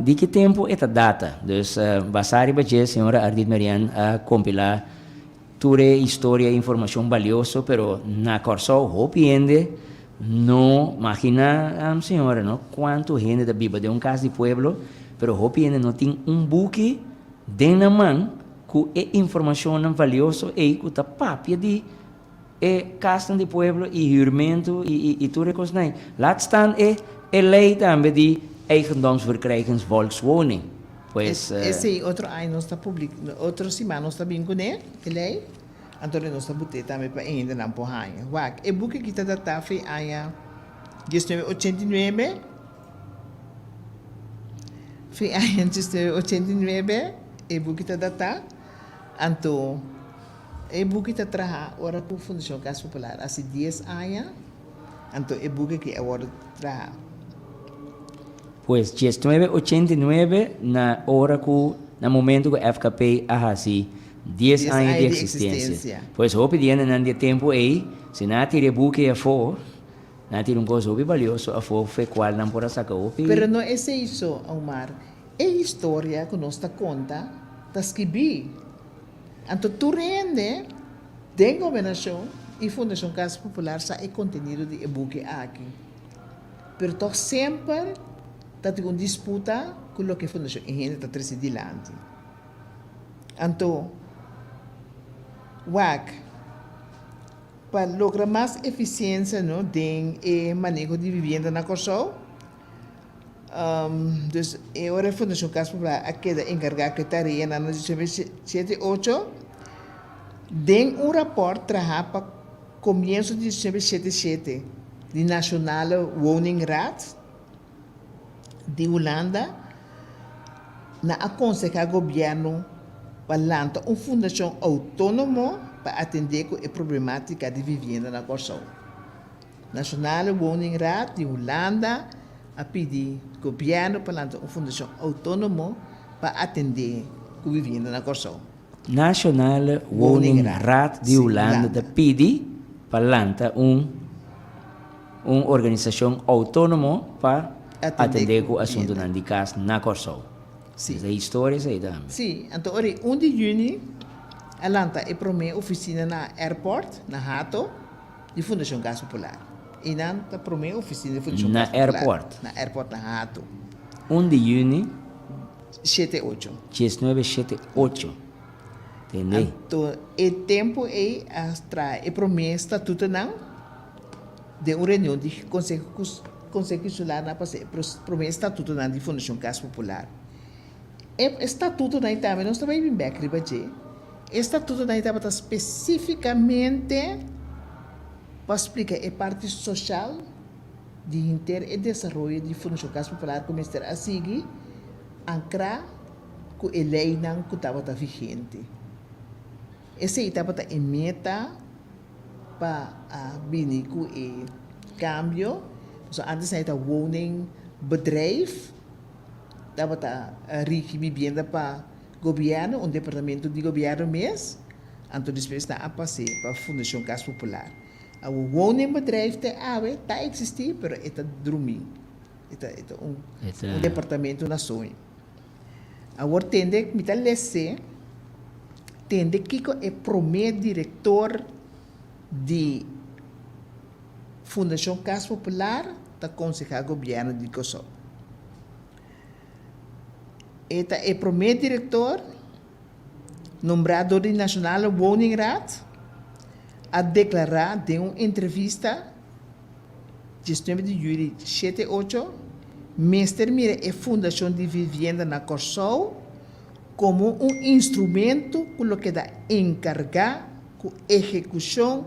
di ki tempu e ta data? Dus basá riba dje señora Ardit Merian a kompilá tur e historia i informashon balioso, pero na Kòrsou hopi hende no maginá, señora, no kuantu hende ta biba den un kas di pueblo, pero hopi hende no tin un buki den nan man Ku e informashonnan valioso ei ku ta papia di e kasnan di pueblo i hürmentu i tur e kosnan ei. Laat staan e e lei tambe di eigendomsverkrijgingsvolkswoning. Pues. Esei otro aña nos ta publik, otro siman nos ta bin kuné, e lei, anto nos ta but'é tambe pa e hendenan por haña. Wak, e buki aki ta datá fin aña 1989. Fin aña 1989 e buki ta datá, anto e buki ta traha ora ku Fundashon Kas Popular hasi dies aña, anto e buki aki a wòrdu traha. Pues 1989 na ora ku na momento ku FKP a hasi dies aña di eksistensia. Pues hopi di hendenan di e tempu ei, si nan a tira e buki afó, Nan tin un kos hopi balioso afó fe kual nan por a saka hopi. Pero no esei so, Omar. E historia ku nos ta konta ta skibí. Anto tur hende den gobernashon i Fundashon Kas Popular sa e kontenido di e buki aki. Pero tòg semper ta tin un disputa ku loke Fundashon e hende ta trese dilanti. Anto, wak. Pa logra mas efisiensia no den e maneho di vivienda na Kòrsou, dus e ora e Fundashon Kas Popular a keda enkargá ku e tarea na 1978, den un rapòrt trahá pa komienso di 1977 di Nationale Woningraad di Hulanda, Nan a konsehá gobièrnu pa lanta un fundashon outónomo pa atendé ku e problemátika di vivienda na Kòrsou. Nationale Woningraad di Hulanda a pidi gobièrnu pa lanta un fundashon outónomo pa atendé ku vivienda na Kòrsou. Nationale Woningraad di Hulanda ta pidi pa lanta un un organisashon outónomo pa atendé ku asuntunan di kas na Kòrsou. Sí. Esei historia esei tambe. Sí, anto ora e un di yüni a lanta e promé ofisina na airport, na Hato, di Fundashon Kas Popular. Einan ta promé ofisina di Fundashon Na Kas Popular. airport. Na airport na Hato. Un di yüni. Shete ocho. Diesnuebe shete ocho. Tende. Anto e tempu ei a traha e promé statutonan den un reunion di Konseho Konseho Insular nan a pasa e promé statutonan di Fundashon Kas Popular. E statutonan ei tambe nos ta bai bin bèk riba dje. E statutonan ei tabata spesífikamente pa splika e parti soshal di henter e desaroyo di Fundashon Kas Popular ku mester a sigui ankrá ku e leinan ku tabata vigente. Esei tabata e meta pa a bini ku e kambio, pasobra ántes nan e ta woningbedrijf, tabata rigi bibienda pa gobièrnu, un departamento di gobièrnu mes, anto despues nan a pas'é pa Fundashon Kas Popular. Awor woningbedrijf te awe ta eksistí, pero e ta drumí. E ta e ta un un departamento na soño. Awor tende mi ta les'é, tende kiko e promé direktor di Fundashon Kas Popular ta konsehá gobièrnu di Kòrsou. E ta e promé direktor nombrá dor di Nationale Woningraad a deklará den un entrevista 19 di yüli shete ocho, mester mira e Fundashon di Vivienda na Kòrsou komo un instrumento ku lo keda enkargá ku ehekushon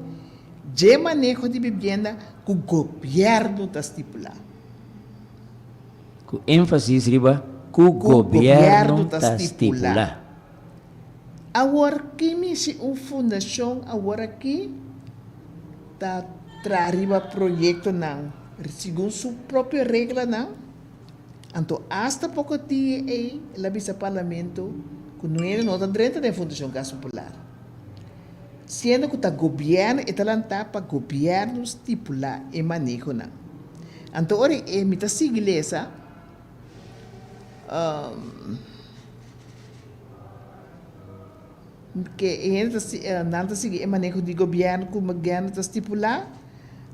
dje maneho di bibienda ku gobièrnu ta stipulá. Ku énfasis riba ku gobièrnu ta stipulá. Awor ki mishi un fundashon aworakí ta traha riba proyektonan segun su propio reglanan, anto asta poko dia ei el a bisa parlamento ku no hende no ta drenta den Fundashon Kas Popular. Siendo ku ta gobièrnu e ta lantá pa gobièrnu stipulá e manehonan. Anto ora e mi ta sigui lesa, ke e hende ta nan ta sigui e maneho di gobièrnu ku gobièrnu ta stipulá,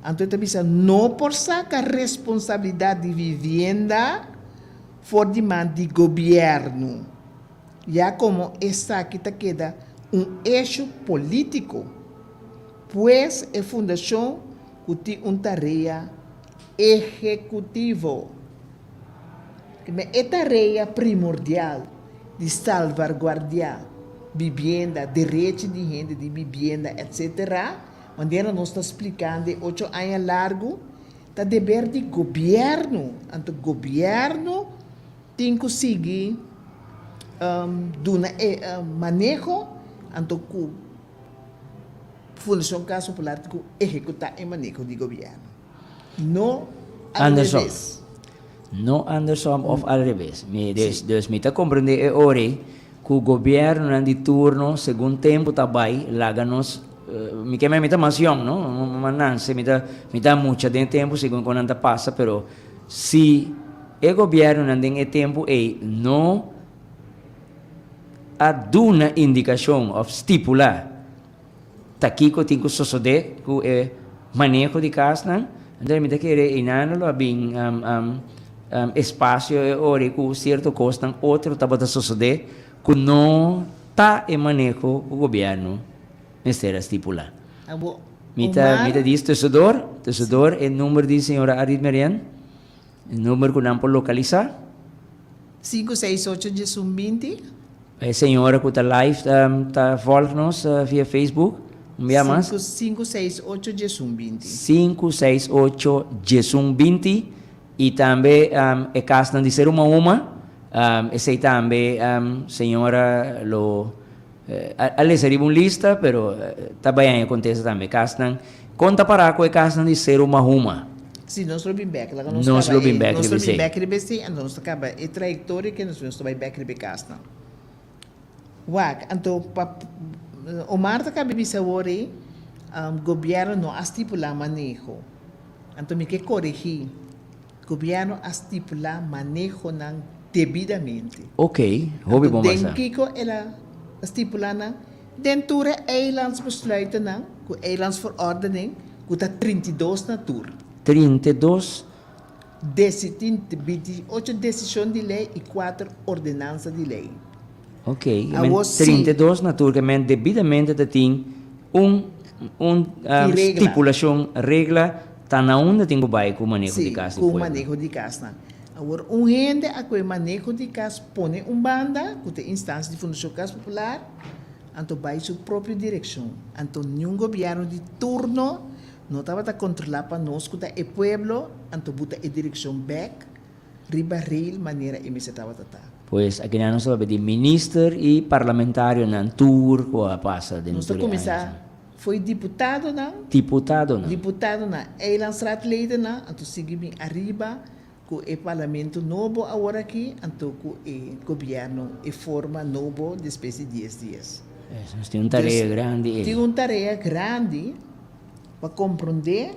anto e ta bisa no por saka responsabilidat di vivienda for di man di gobièrnu. Ya komo esaki ta keda un eshu polítiko, pues e fundashon ku tin un tarea ehekutivo. Kende e tarea primordial di salvarguardiá bibienda, derechi di hende di bibienda etc. Manera nos ta splikando e ocho aña largu, ta deber di gobièrnu. Anto gobièrnu Tin ku sigui duna e maneho anto ku Fundashon Kas Popular tin ku ehekutá e maneho di gobièrnu. No al revés. No andersom òf al revés. Mi dus mi ta komprendé e ora ei ku gobièrnunan di turno segun tempu ta bai laga nos mi ke mi ta mas yòn no ma nanse mi ta mi ta mucha den e tempu segun kon nan ta pasa pero si E gobièrnunan den e tempu ei no a duna indikashon òf stipulá ta kiko tin ku sosodé ku e maneho di kasnan. Anto mi ta kere einan lo a bin espasio e ora ku sierto kosnan otro tabata sosodé ku no ta e maneho ku gobièrnu mester a stipulá. Mi ta mi ta dis tusendor, tusendor e number di señora Arit Merian. E number ku nan por lokalisá. Sinku seis ocho diesun 20. E señora ku ta live ta vòlg nos via Facebook. Un bia mas. Sinku seis ocho diesun 20. 568 11 20 i tambe e kasnan di Seru Mahuma esei tambe señora lo a lesa riba un lista pero ta bai haña kontesta tambe kasnan kon ta pará ku e kasnan di Seru Mahuma. Si, nos lo bin bek. Laga nos Nos kaba lo e bin bek nos riba lo bin esei. bek riba esei, anto nos ta kaba e trayektoria ke nos ta bai bek riba e kasnan. Wak, anto pa Omar ta kaba bisa awor ei, gobièrnu no a stipulá maneho. Anto mi ke koregí, gobièrnu a stipulá manehonan debidamente. Ok, hopi Anto bon den basa. kiko el a stipulá nan? Den tur e eilandsbesluitennan ku eilandsverordening ku ta 32 na tur. 32. Desi tin 28 desishon di lei i kuater ordenansa di lei. Ok, men 32 na tur ke men debidamente ta tin un un stipulashon, regla, ta na unda tin ku bai ku maneho di kas di Si, ku pueblo. maneho di kasnan. Awor un hende a koe maneho di kas pone un banda ku ta e instansia di Fundashon Kas Popular, anto bai su propio direkshon. Anto niun gobièrnu di turno no tabata kontrolá pa nos ku ta e pueblo, anto buta e direkshon bèk riba rail manera e mester tabata ta. Pues akinan nos ta papia di minister i parlamentarionan tur ku a pasa den Nos ta tur e kuminsá añanan. fo'i diputadonan. Diputadonan. Diputadonan, eilandsraadledennan, anto sigui bin ariba Ku e parlamento nobo awor aki, anto ku e gobierno e forma nobo despues di dies dies. Pues nos tin un tarea grandi ei. Tin un tarea grandi pa komprondé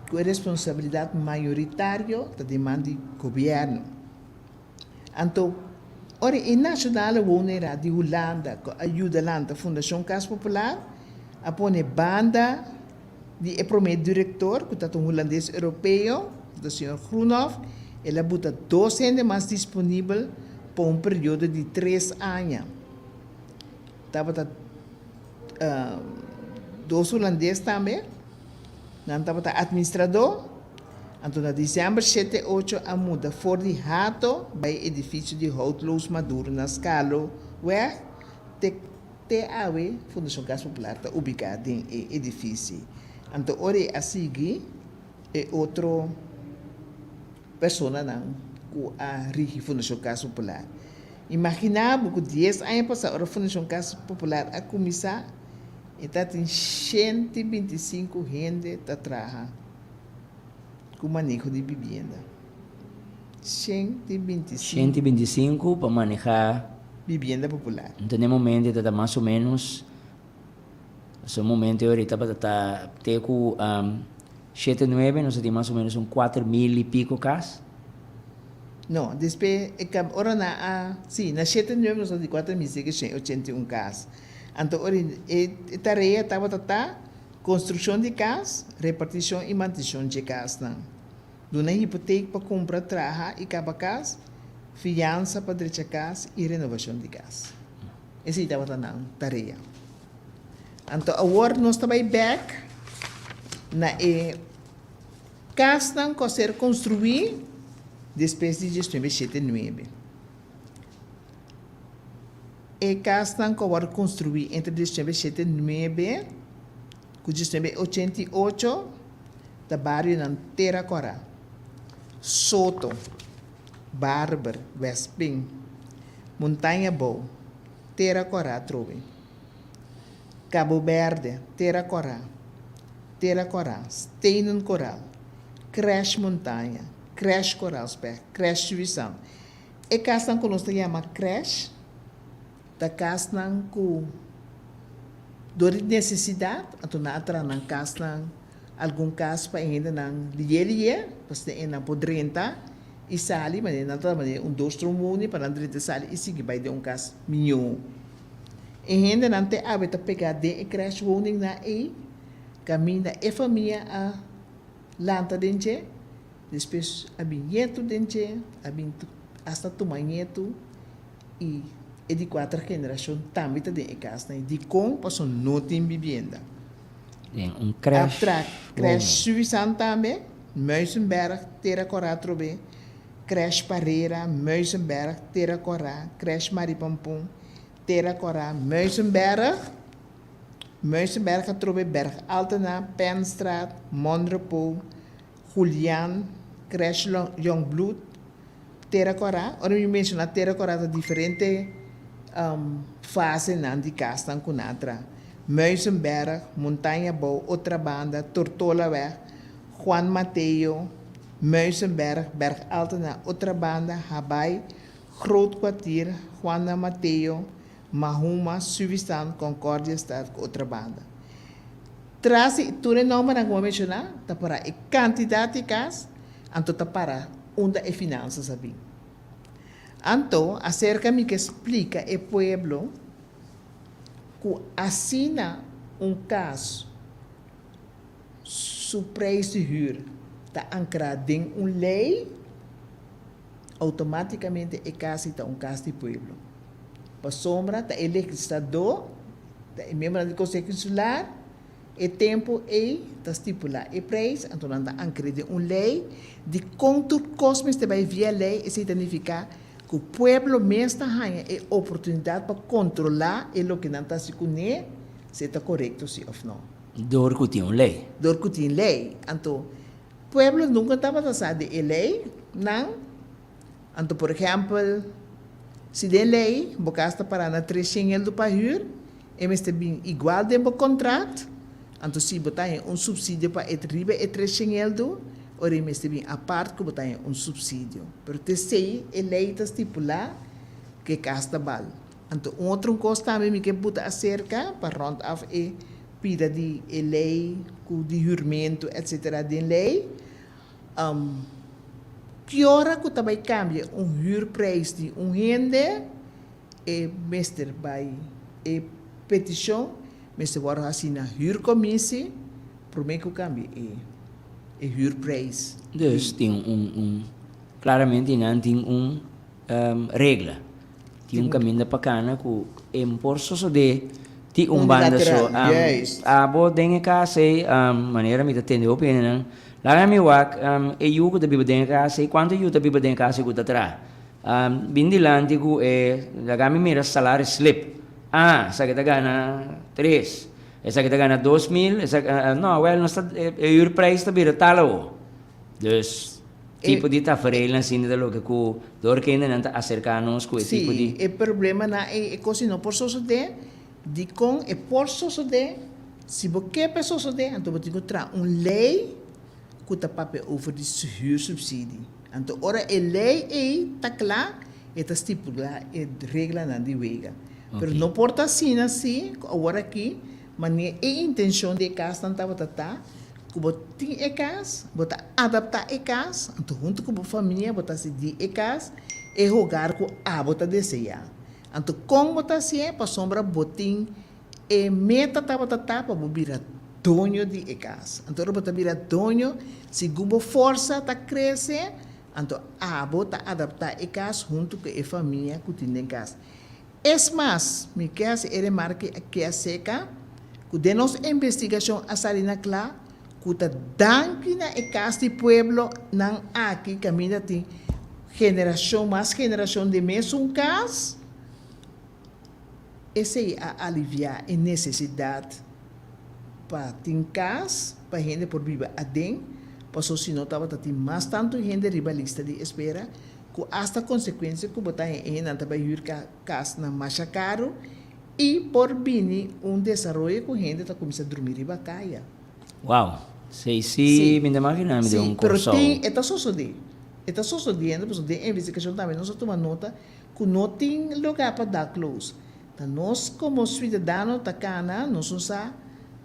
ku e responsabilidat mayoritario ta den man di gobierno. Anto ora e Nationale Woonraad di Hulanda ku a yuda lanta Fundashon Kas Popular a pone banda Di e promé direktor, ku ta un hulandes europeo, ku ta señor Groenhof, el a buta dos hende mas disponibel pa un periodo di tres aña. Tabata dos hulandes tambe, nan tabata atministradó. Anto na desèmber shete ocho a muda for di Hato bai edifisio di Houtloos Maduro na Skaloweg te. Te awe Fundashon Kas Popular ta ubiká den e edifisi. Anto ora e a sigui e otro personanan ku a rigi Fundashon Kas Popular. Imaginá bo ku dies aña pasá ora Fundashon Kas Popular a kuminsá e tatin 125 hende ta traha ku maneho di bibienda. 125. 125 pa manehá. Bibienda popular. Anto n'e momento e ta ta mas o ménos. So momento e ora tabata ta te ku shete nuebe nos a tin mas o menos un 4000 i piko kas. No, despues e kab ora nan a, si, na shete nuebe nos a tin 4681 kas. Anto ora e e tarea tabata ta konstrukshon di kas, repartishon i mantenshon dje kasnan. Duna hipotek pa kumpra, traha i kaba kas, fiansa pa drecha kas i renovashon di kas. Esei tabata nan tarea. Anto awor nos ta bai bek na e kasnan ku a ser konstruí despues di diesnuebe shete nuebe. E kasnan ku a wòrdu konstruí entre diesnuebe shete nuebe ku diesnuebe ochenta i ocho ta barionan Tera Kòrá, Soto, Barber, Westpin, Montaña Bou, Tera Kòrá atrobe. Cabo Berde, Tera Kòrá, Tera Kòrá, Stenen Koral, Crèsh Montaña, Crèsh Koralsberg, Crèsh Suisan. E kasnan ku nos ta yama crèsh ta kasnan ku dor di nesesidat anto nan a traha nan kasnan, algun kas pa e hendenan liye liye, pasobra e nan por drenta i sali, manera nan ta manera un doorstroomwoning pa nan drenta sali i sigui bai den un kas mihó. E hendenan te awe ta pegá den e crèshwoningnan ei, kaminda e famia a lanta den dje, despues a bin ñetu den dje, a bin asta tuma ñetu i e di kuater generashon tambe ta den e kasnan ei. Dikon? Pasobra no tin bibienda. Den un crèsh. Abstract, Crèsh Suisan tambe, Muizenberg, Tera Kòrá atrobe, Crèsh Parera, Muizenberg, Tera Kòrá, Crèsh Maripampun, Tera Kòrá, Muizenberg, Muizenberg atrobe, Berg Altena, Penstraat, Monrepos, Julian, Crèsh Jongbloed, Tera Kòrá. Ora mi menshoná Tera Kòrá ta diferente fasenan di kasnan ku nan a traha. Muizenberg, Montaña Bou, Otrabanda, Tortolaweg, Juan Mateo, Muizenberg, Berg Altena, Otrabanda, Habaai, Groot Kwartier, Juana Mateo, Mahuma, Suvistan, Concordiastad ku Otrabanda. Tras di tur e nòmbernan ku bo a menshoná ta para e kantidat di kas, anto ta para unda e finansas a bin. Anto, aserka mi ke splika e pueblo ku asina un kas su preis di hür ta ankrá den un lei, outomátikamente e kas ei ta un kas di pueblo. Pasobra ta e legisladó, ta e miembronan di Konseho Insular, e tempu ei ta stipulá e preis, anto nan ta ankr'é den un lei. Dikon tur kos mester bai via lei? Esei ta nifiká ku pueblo mes ta haña e oportunidat pa kontrolá e loke nan ta hasi kuné, si e ta korekto si òf nò. Dor ku tin un lei. Dor ku tin lei. Anto pueblo nunka tabata sa di e lei nan. Anto por ehèmpel, si den lei bo kas ta pará na 300 eldo pa hür, e mester bin igual den bo kontrat. Anto si bo ta haña un supsidio pa e riba e 300 eldo, ora e mester bin apart ku bo ta haña un supsidio. Pero t'esei e lei ta stipulá ku e kas ta bal. Anto un otro kos tambe mi ke buta aserka pa rònt af e pida di e lei ku di hürmentu etsetera den lei. Ki ora ku ta bai kambia un hürprijs di un hende, e mester bai e petishon mester wòrdu hasi na hürkommissie promé ku kambia e e hürprijs. Dus tin un un klaramente nan tin un regla. Tin un kaminda pa kana ku e por sosodé di un banda so. Abo den e kas ei, manera mi ta tende hopi hendenan, laga mi wak e yu ku ta biba den e kas ei, kuantu yu ta biba den e kas ei ku ta traha? Bin dilanti ku e, laga mi mira salaris slip. Ah, esaki ta gana tres, esaki ta gana 2000, esaki, no, wèl nos ta, e huurprijs ta bira tal awo. Dus, tipo di tafereelnan asina ta loke ku dor kendenan ta aserká nos ku e tipo di. Sí, e problemanan ei, e kos ei no por sosodé. Dikon e por sosodé? Si bo ke pa e sosodé, anto bo tin ku traha un lei ku ta papia over di huursubsidie. Anto ora e lei ei ta kla, e ta stipulá e reglanan di wega. Pero no por ta asina si ku awor aki. Manera e intenshon di e kasnan tabata ta ku bo tin e kas, bo ta adaptá e kas, anto huntu ku bo famia bo ta hasi di e kas e hogar ku abo ta deseá. Anto kon bo ta hasié? Pasobra bo tin e meta tabata ta pa bo bira doño di e kas. Anto ora bo ta bira doño, segun bo forsa ta krese, anto abo ta adaptá e kas huntu ku e famia ku tin den kas. Es mas, mi ke hasi e remarke aki aserka ku den nos investigashon a sali na kla ku ta danki na e kas di pueblo nan aki kaminda tin generashon mas generashon den mesun kas, esei a aliviá e nesesidat pa tin kas pa hende por biba aden, paso si no tabata tin mas tantu hende riba lista di espera. Ku asta konsekuensia ku bo ta haña e hendenan ta bai hür kasnan masha karu i por bini un desaroyo ku hende ta kuminsá drumi riba kaya. Wow! Sei si mi ta imaginá mi den un Sí, pero Kòrsou. tin, e ta sosodé. E ta sosodiendo pasobra den investigashon tambe nos a tuma nota ku no tin lugá pa dakloos. Ta nos komo suidadano ta kana, nos no sa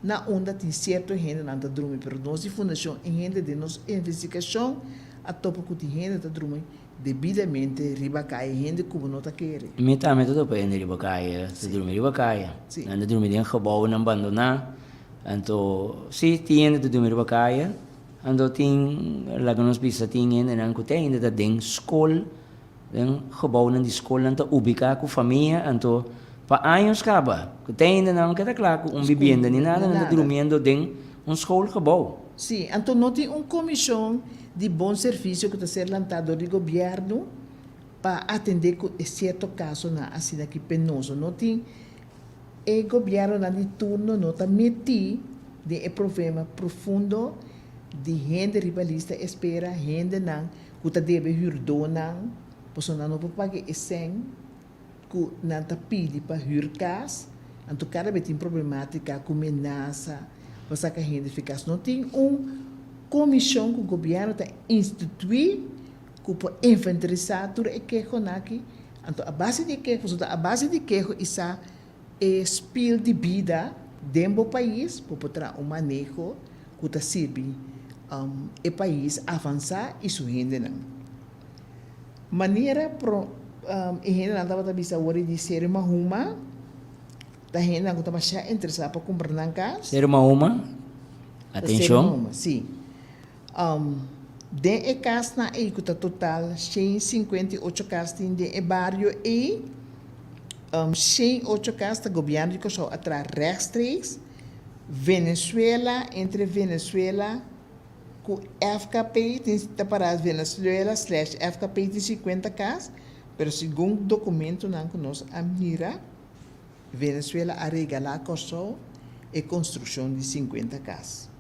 na unda tin sierto hendenan ta drumi, pero nos di Fundashon e Hende den nos investigashon a topa ku tin hende ta drumi debidamente riba kaya, hende ku bo no ta kere. Mi tambe ta topa hende riba kaya, ta drumi riba kaya. Nan ta drumi den gebounan bandoná. Anto, sí, tin hende ta drumi riba kaya. Anto tin, laga nos bisa, tin hendenan ku te ainda ta den skol. Den gebouwnan di skolnan ta ubiká ku famia, anto pa años kaba ku te ainda nan no keda kla ku un bibienda ni nada, nan ta drumiendo den un schoolgebouw. Sí, anto no tin un komishon di bon servisio ku ta ser lantá dor di gobièrnu pa atendé ku e sierto kasonan asina ki penoso. No tin, e gobièrnunan di turno no ta metí den e problema profundo di hende riba lista espera, hendenan ku ta debe hürdónan, pasobra nan no por paga e sèn ku nan ta pidi pa hür kas, anto kada bes tin problemátika ku menasa pa saka hende fi kas. No tin un komishon ku gobièrnu ta instituí ku por inventarisá tur e kehonan aki, anto a base di e keho, pasobra ta a base di keho i sa e spil di bida den bo pais, bo por traha un maneho ku ta sirbi e pais avansá i su hendenan. Manera pro e hendenan tabata bisa awor di Seru Mahuma ta hendenan ku ta masha interesá pa kumpra nan kas. Seru Mahuma, atenshon. Seru Mahuma, si. Den e kasnan ei ku ta total 158 kas tin den e bario ei, 108 kas ta gobièrnu di Kòrsou a traha rèchtstreeks. Venezuela, entre Venezuela ku FKP tin ta para Venezuela slash FKP tin 50 kas, pero segun dokumentonan ku nos a mira, Venezuela a regalá Kòrsou e konstrukshon di 50 kas.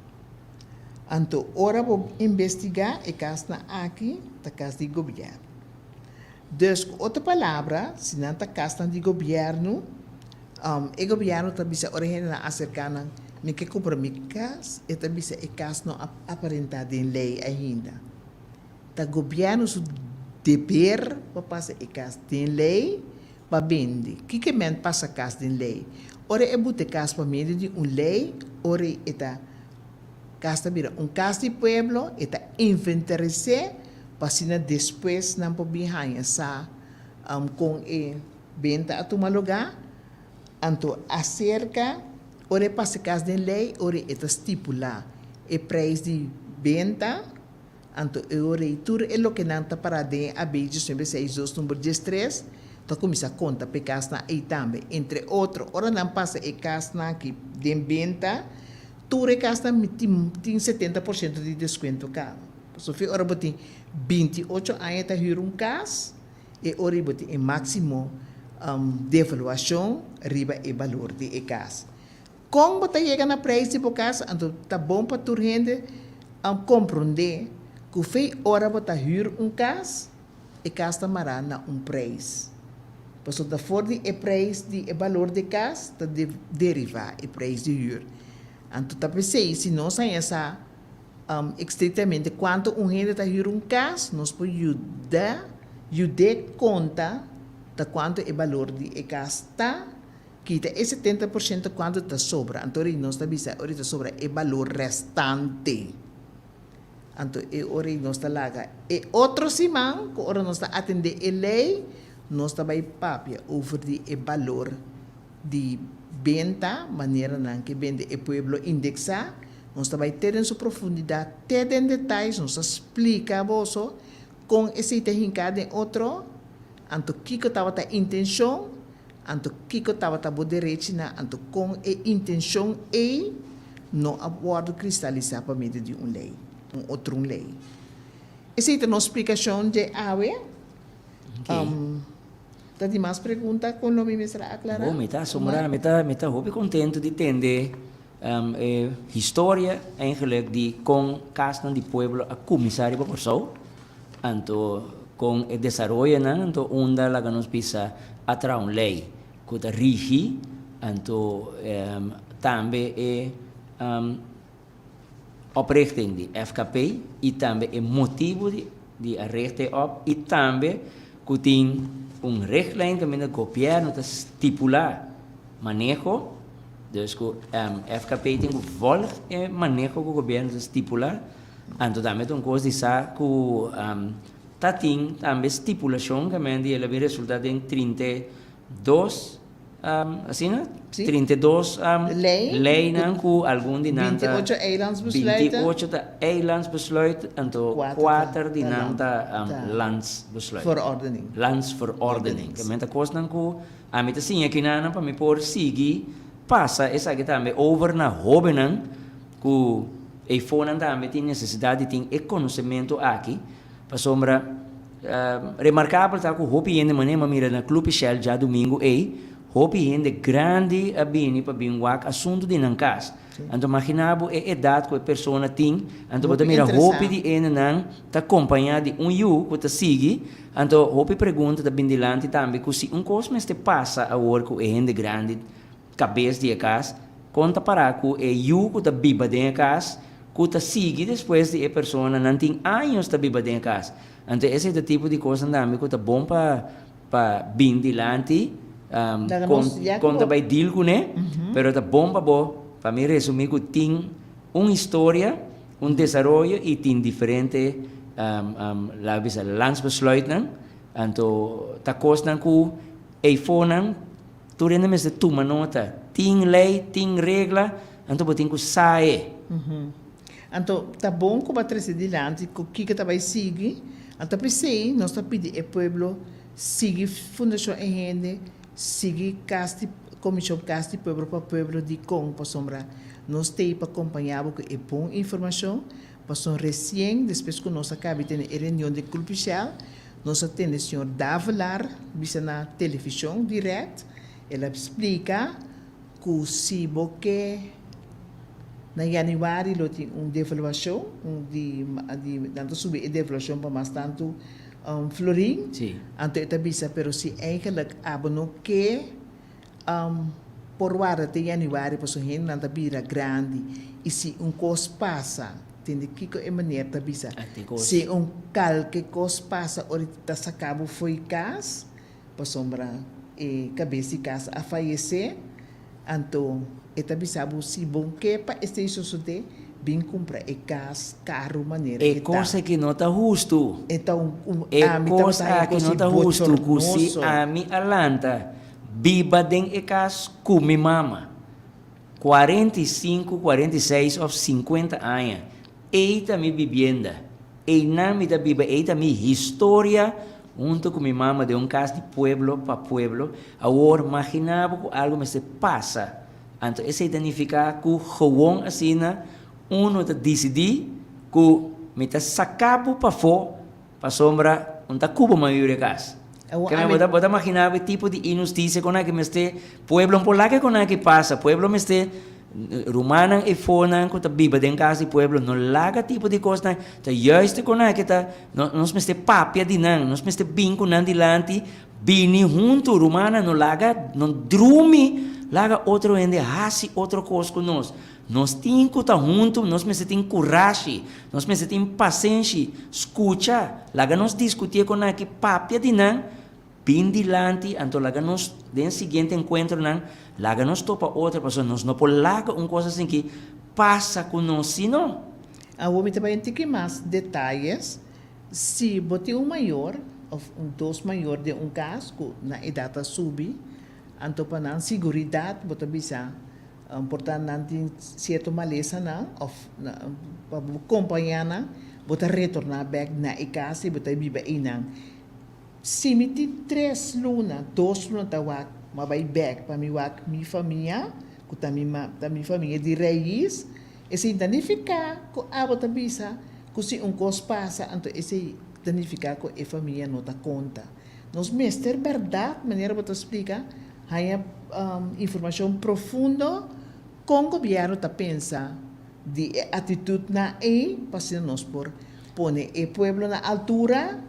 Anto ora bo investigá e kasnan aki ta kas di gobièrnu. Dus ku otro palabra, si nan ta kasnan di gobièrnu, e gobièrnu ta bisa ora hendenan aserká nan, mi ke kumpra mi kas, e ta bisa e kas no a aparentá den lei ainda. Ta gobièrnu su deber pa pasa e kas den lei pa bende. Kiko e men pasa kas den lei? Ora e buta e kas pa medio di un lei, ora e ta kas ta bira un kas di pueblo, e ta inventaris'é pa asina despues nan por bin haña sa kon e Benta a tuma lugá, anto aserka ora e pasa kas den lei, ora e ta stipulá e preis di benta, anto e ora ei tur e loke nan ta pará den e AB 19 seis dos number 13 ta kuminsá konta pa e kasnan ei tambe. Entre otro, ora nan pasa e kasnan aki den benta, tur e kasnan tin tin 70% di deskuento kaba. Pasobra ora bo tin 28 aña ta hür un kas, E ora bo tin e máksimo devaluashon riba e balor di e kas. Kon bo ta yega na preis di bo kas? Anto ta bon pa tur hende komprondé ku fei ora bo ta hür un kas, e kas ta mará na un preis. Pasobra ta for di e preis di e balor di e kas ta derivá e preis di hür. Anto ta p'esei si nos haña sa Estrictamente cuanto un hende ta huur un cas, nos por yuda yud'é conta ta cuanto e balor di e cas ta. Kita e 70% kuantu ta sobra? Anto ora nos ta bisa ora ta sobra e balor restante. Anto e ora ei nos ta laga e otro siman ku ora nos ta atendé e lei nos ta bai papia over di e balor di benta manera nan ke bende e pueblo indeksá. Nos ta bai te den su profundidat, te den detayes, nos ta splika boso kon esei ta hinká den otro, anto kiko tabata intenshon. Anto kiko tabata bo derechinan? Anto kon e intenshon ei no a wòrdu kristalisá pa medio di un lei, un otrun lei? Esei ta nos splikashon dje awe. Ta di mas pregunta kon lo mi mester a aklará? Bo, mi ta asombrá, mi ta, mi ta hopi kontentu di tende e historia eigenlijk di kon kasnan di pueblo a kuminsá riba Kòrsou. Anto kon e desaroyonan anto unda laga nos bisa a traha un lei ku ta rigi anto tambe e oprichting di FKP i tambe e motibu di a richt e op i tambe ku tin un richtlijn kaminda gobièrnu ta stipulá maneho dus ku FKP tin ku vòlg e maneho ku gobièrnu ta stipulá. Anto tambe ta un kos di sa ku ta tin tambe stipulashon ku men di el a bin resulta den 32 asina? Sí. 32 Lei. leinan ku algun di nan ta 28 eilandsbesluiten. 28 ta eilandsbesluit anto Kuater ta kuater di ta nan land ta ta landsbesluit. Verordening. Landsverordening. Ke men ta kosnan ku ami ta siña kinanan pa mi por sigui pasa esaki tambe over na hobennan Ku eifonan tambe tin nesesidat di tin e konosementu aki, pasobra remarkabel ta ku hopi hende manera mi a mira na Club Shell djadumingu ei, hopi hende grandi a bini pa bin wak asuntu di nan kas. Anto magina bo e edat ku e persona tin, anto bo ta mira hopi di hendenan ta kompañá di un yu ku ta sigui, anto hopi pregunta ta bin dilanti tambe ku si un kos mester pasa awor ku e hende grandi kabes di e kas, kon ta pará ku e yu ku ta biba den e kas, ku ta sigui despues di e persona, nan tin años ta biba den e kas. Anto esei ta tipo di kosnan tambe ku ta bon pa pa bin dilanti, kon kon ta bai deal kuné, pero ta bon pa bo, pa mi resumí ku tin un historia, un desaroyo i tin diferente laga bisa landsbesluitnan, anto ta kosnan ku eifonan. Tur hende mester tuma nota. Tin lei, tin regla, anto bo tin ku sa e. Anto ta bon ku bo a trese dilanti ku kiko ta bai sigui. Anto p'esei nos ta pidi e pueblo sigui Fundashon E Hende, sigui Kas di Komishon Kas di Pueblo pa Pueblo dikon pasobra nos t'ei pa kompañá bo ku e bon informashon. Pasobra resien despues ku nos a kabi tene e reunion den Club Shell, Nos a tende señor Davelaar bisa na television direct, el a splica cu si bo ke na januari lo tin un devaluacion, un di di nan ta subi e devaluacion pa mas tanto florin, anto e ta bisa pero si eigenlijk abo no ke por warda te januari pasobra hendenan ta bira grandi y si un cos pasa tende kico e meneer ta bisa si un calke cos pasa ora ta saca bo fo'i cas pasobra e cabes di cas a fayece anto e ta bisa bo si bo ke pa esey sosode bin cumpra e cas caro manera E e ta. cos aki no ta hustu. E ta un un E ami cos tabata aki no haña ta cos hustu cu si bochornoso. ami a lanta Biba den e kas ku mi mama. 45, 46 òf 50 aña. Ei ta mi bibienda. Einan mi ta biba, ei ta mi historia hunto ku mi mama den un kas di pueblo pa pueblo. Awor, magina bo ku algu mester pasa. Anto esei ta nifiká ku gewon asina unu ta disidí ku mi ta saka bo pafó Pasobra un ta cuba mayoria cas. Kende bo ta bo ta magina bo e tipo di inhusticia con aki mester pueblo por laga con aki pasa pueblo mester rumannan e fonan cu ta biba den cas di pueblo no laga tipo di cosnan ta juiste con aki ta nos mester papia di nan nos mester bin cu nan dilanti bini hunto rumannan no laga no drumi laga otro hende haci otro cos cu nos. Nos tin ku ta huntu, nos mester tin kurashi, nos mester tin pasenshi, skucha, laga nos diskutié kon aki, papia di nan, bin dilanti, anto laga nos Den siguiente enkuentronan laga nos topa otro pasobra nos no por laga un kos asinki pasa ku nos si no. Awor mi ta bai un tiki mas detayes. Si bo tin un mayor of un dos mayor den un kas ku nan edat a subi, anto pa nan siguridat bo ta bisa por ta nan tin sierto malesanan of pa bo kompañá nan bo ta retorná bèk na e kas i bo ta biba einan. Si mi tin tres luna, dos luna ta wak m'a bai bèk pa mi wak mi famia ku ta mi ta mi famia di rais, Esei ta nifiká ku abo ta bisa ku si un kos pasa anto esei ta nifiká ku e famia no ta konta. Nos mester bèrdat, manera bo ta splika, haña informashon profundo kon gobièrnu ta pensa di e atitutnan ei pa asina nos por pone e pueblo na altura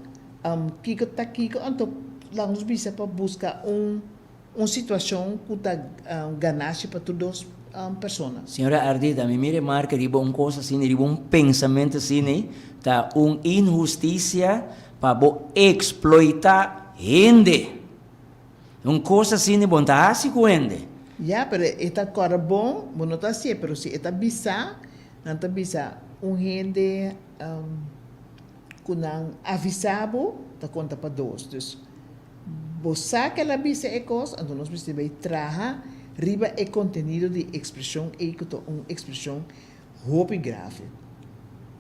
kiko ta kiko anto laga nos bisa pa buska un Un situacion cu ta ganashi pa tur dos persona. Señora Ardita, mi mi remarca riba un cos asina, riba un pensamento asina, ta un inhusticia pa bo exploita hende. Un cos asina bo no ta haci cu hende. Ya, pero e ta corda bon, bo no ta hacié, pero si e ta bisa, nan ta bisa un hende cu nan avisa bo, ta conta pa dos. Dus, Bo sa ke el a bisa e kos, anto nos mester bai traha riba e kontenido di ekspreshon ei ku ta un ekspreshon hopi grave.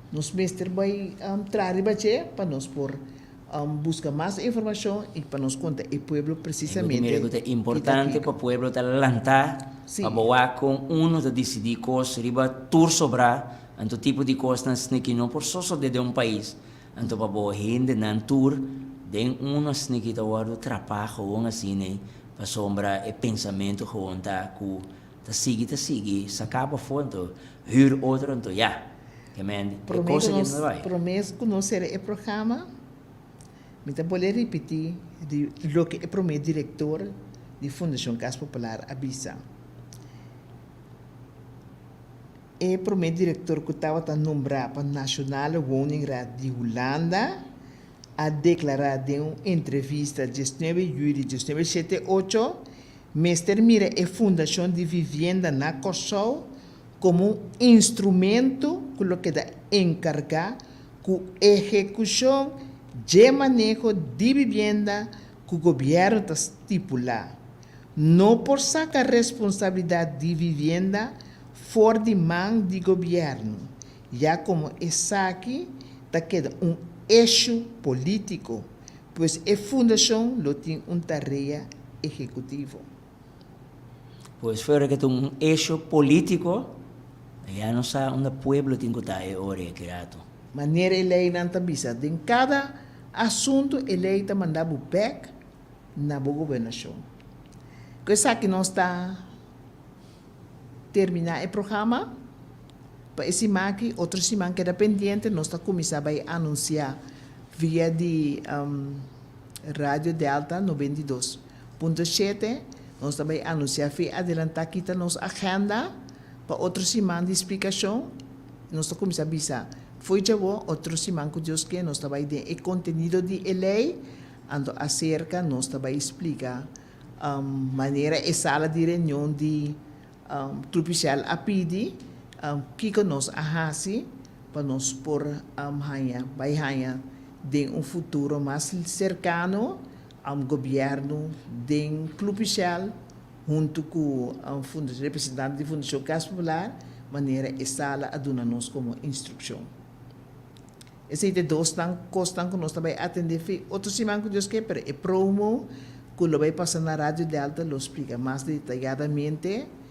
Nos mester bai traha riba dje pa nos por buska mas informashon i pa nos konta e pueblo presisamente Mira ku ta importante pa pueblo ta lantá pa bo wak kon uno ta disidí kos riba tur sobrá, anto tipo di kosnan sniki no por sosodé den un pais. Anto pa bo hendenan tur den un asina ki ta wordo trapa gewoon asina ei pasobra e pensamento gewoon ta ku ta sigui ta sigui saka bo afo anto huur otro anto ya ke men e Prome cosa ku ke nos no ta bai. prome ku nos sera e programa mi ta bolbe ripiti di loke e prome direktor di Fundashon Kas Popular a bisa. E promé direktor ku tabata nombrá pa Nationale Woningraad di Hulanda a deklará den un entrevista diesnuebe yüli diesnuebe shete ocho, Mester mira e Fundashon di Vivienda na Kòrsou komo un instrumento ku lo keda enkargá ku ehekushon dje maneho di bibienda ku gobièrnu ta stipulá. No por saka responsabilidat di vivienda for di man di gobièrnu, ya komo esaki ta keda un eshu polítiko, pues e fundashon lo tin un tarea ehekutivo. Pues fuera ke ta un eshu polítiko, ya no sa unda pueblo tin ku ta e ora e kirato. Manera e leinan ta bisa, den kada asuntu e lei ta manda bo bèk na bo gobernashon. Ku esaki nos ta terminá e programa pa e siman aki. Otro siman keda pendiente, nos ta kuminsá bai anunsiá via di Radio Delta 92.7. Nos ta bai anunsiá via adelantá kita nos agenda pa otro siman di splikashon. Nos ta kuminsá bisa fo'i djawo, otro siman ku Dios ke nos ta bai den e kontenido di e lei. Anto aserka nos ta bai splika manera e sala di reunion di Trupicial a pidi kiko nos a hasi pa nos por haña bai haña den un futuro mas serkano gobièrnu den Clupicial huntu ku representante di Fundashon Kas Popular manera e sala a duna nos komo instrukshon. Esei ta e dosnan kosnan ku nos ta bai atendé fi otro siman ku Dios ke, pero e promo ku lo bai pasa na Radio Delta lo splika mas detayadamente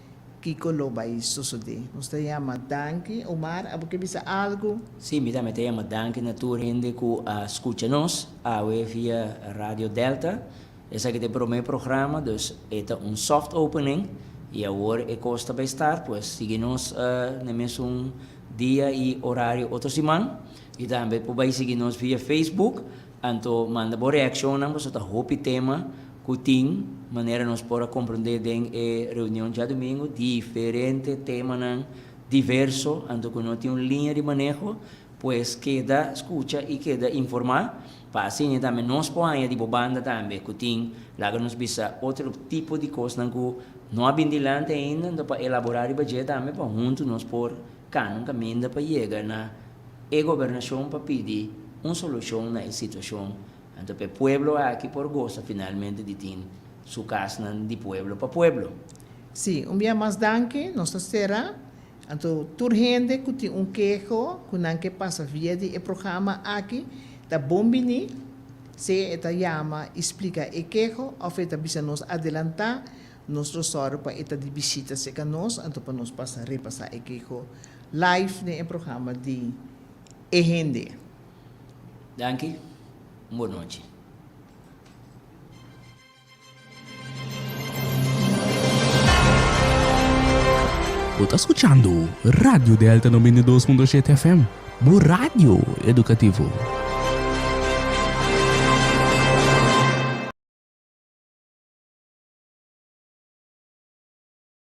kiko lo bai sosodé. Nos ta yama danki. Omar, abo ke bisa algu? Sí, mi tambe ta yama danki na tur hende ku a skucha nos awe via Radio Delta. Esaki ta e promé programa, dus e ta un soft opening i awor e kos ta bai start, pues sigui nos na e mesun dia i orario otro siman. I tambe por bai sigui nos via Facebook, anto manda bo reakshonnan pasobra ta hopi tema ku tin manera nos por a komprondé den e reunion djadumingu, diferente temanan diverso, anto ku no tin un liña di maneho, pues keda skucha i keda informá. Pa asina tambe nos por haña di bo banda tambe ku tin, laga nos bisa, otro tipo di kosnan ku no a bin dilanti ainda, anto pa elaborá riba dje tambe pa huntu nos por kana un kaminda pa yega na e gobernashon pa pidi un solushon na e situashon. Anto pa e pueblo aki por gosa finalmente di tin su kasnan di pueblo pa pueblo. Sí, un bia mas danki, nos ta sera. Anto tur hende ku tin un keho ku nan ke pasa via di e programa aki ta bon bini, sea e ta yama i splika e keho òf e ta bisa nos adelantá, nos lo sòru pa e ta di bishita serka nos anto pa nos pasa repasá e keho live den e programa di E Hende. Danki, un bon nochi. Bo ta skuchando Radio Delta 92.7 FM, bo radio edukativo.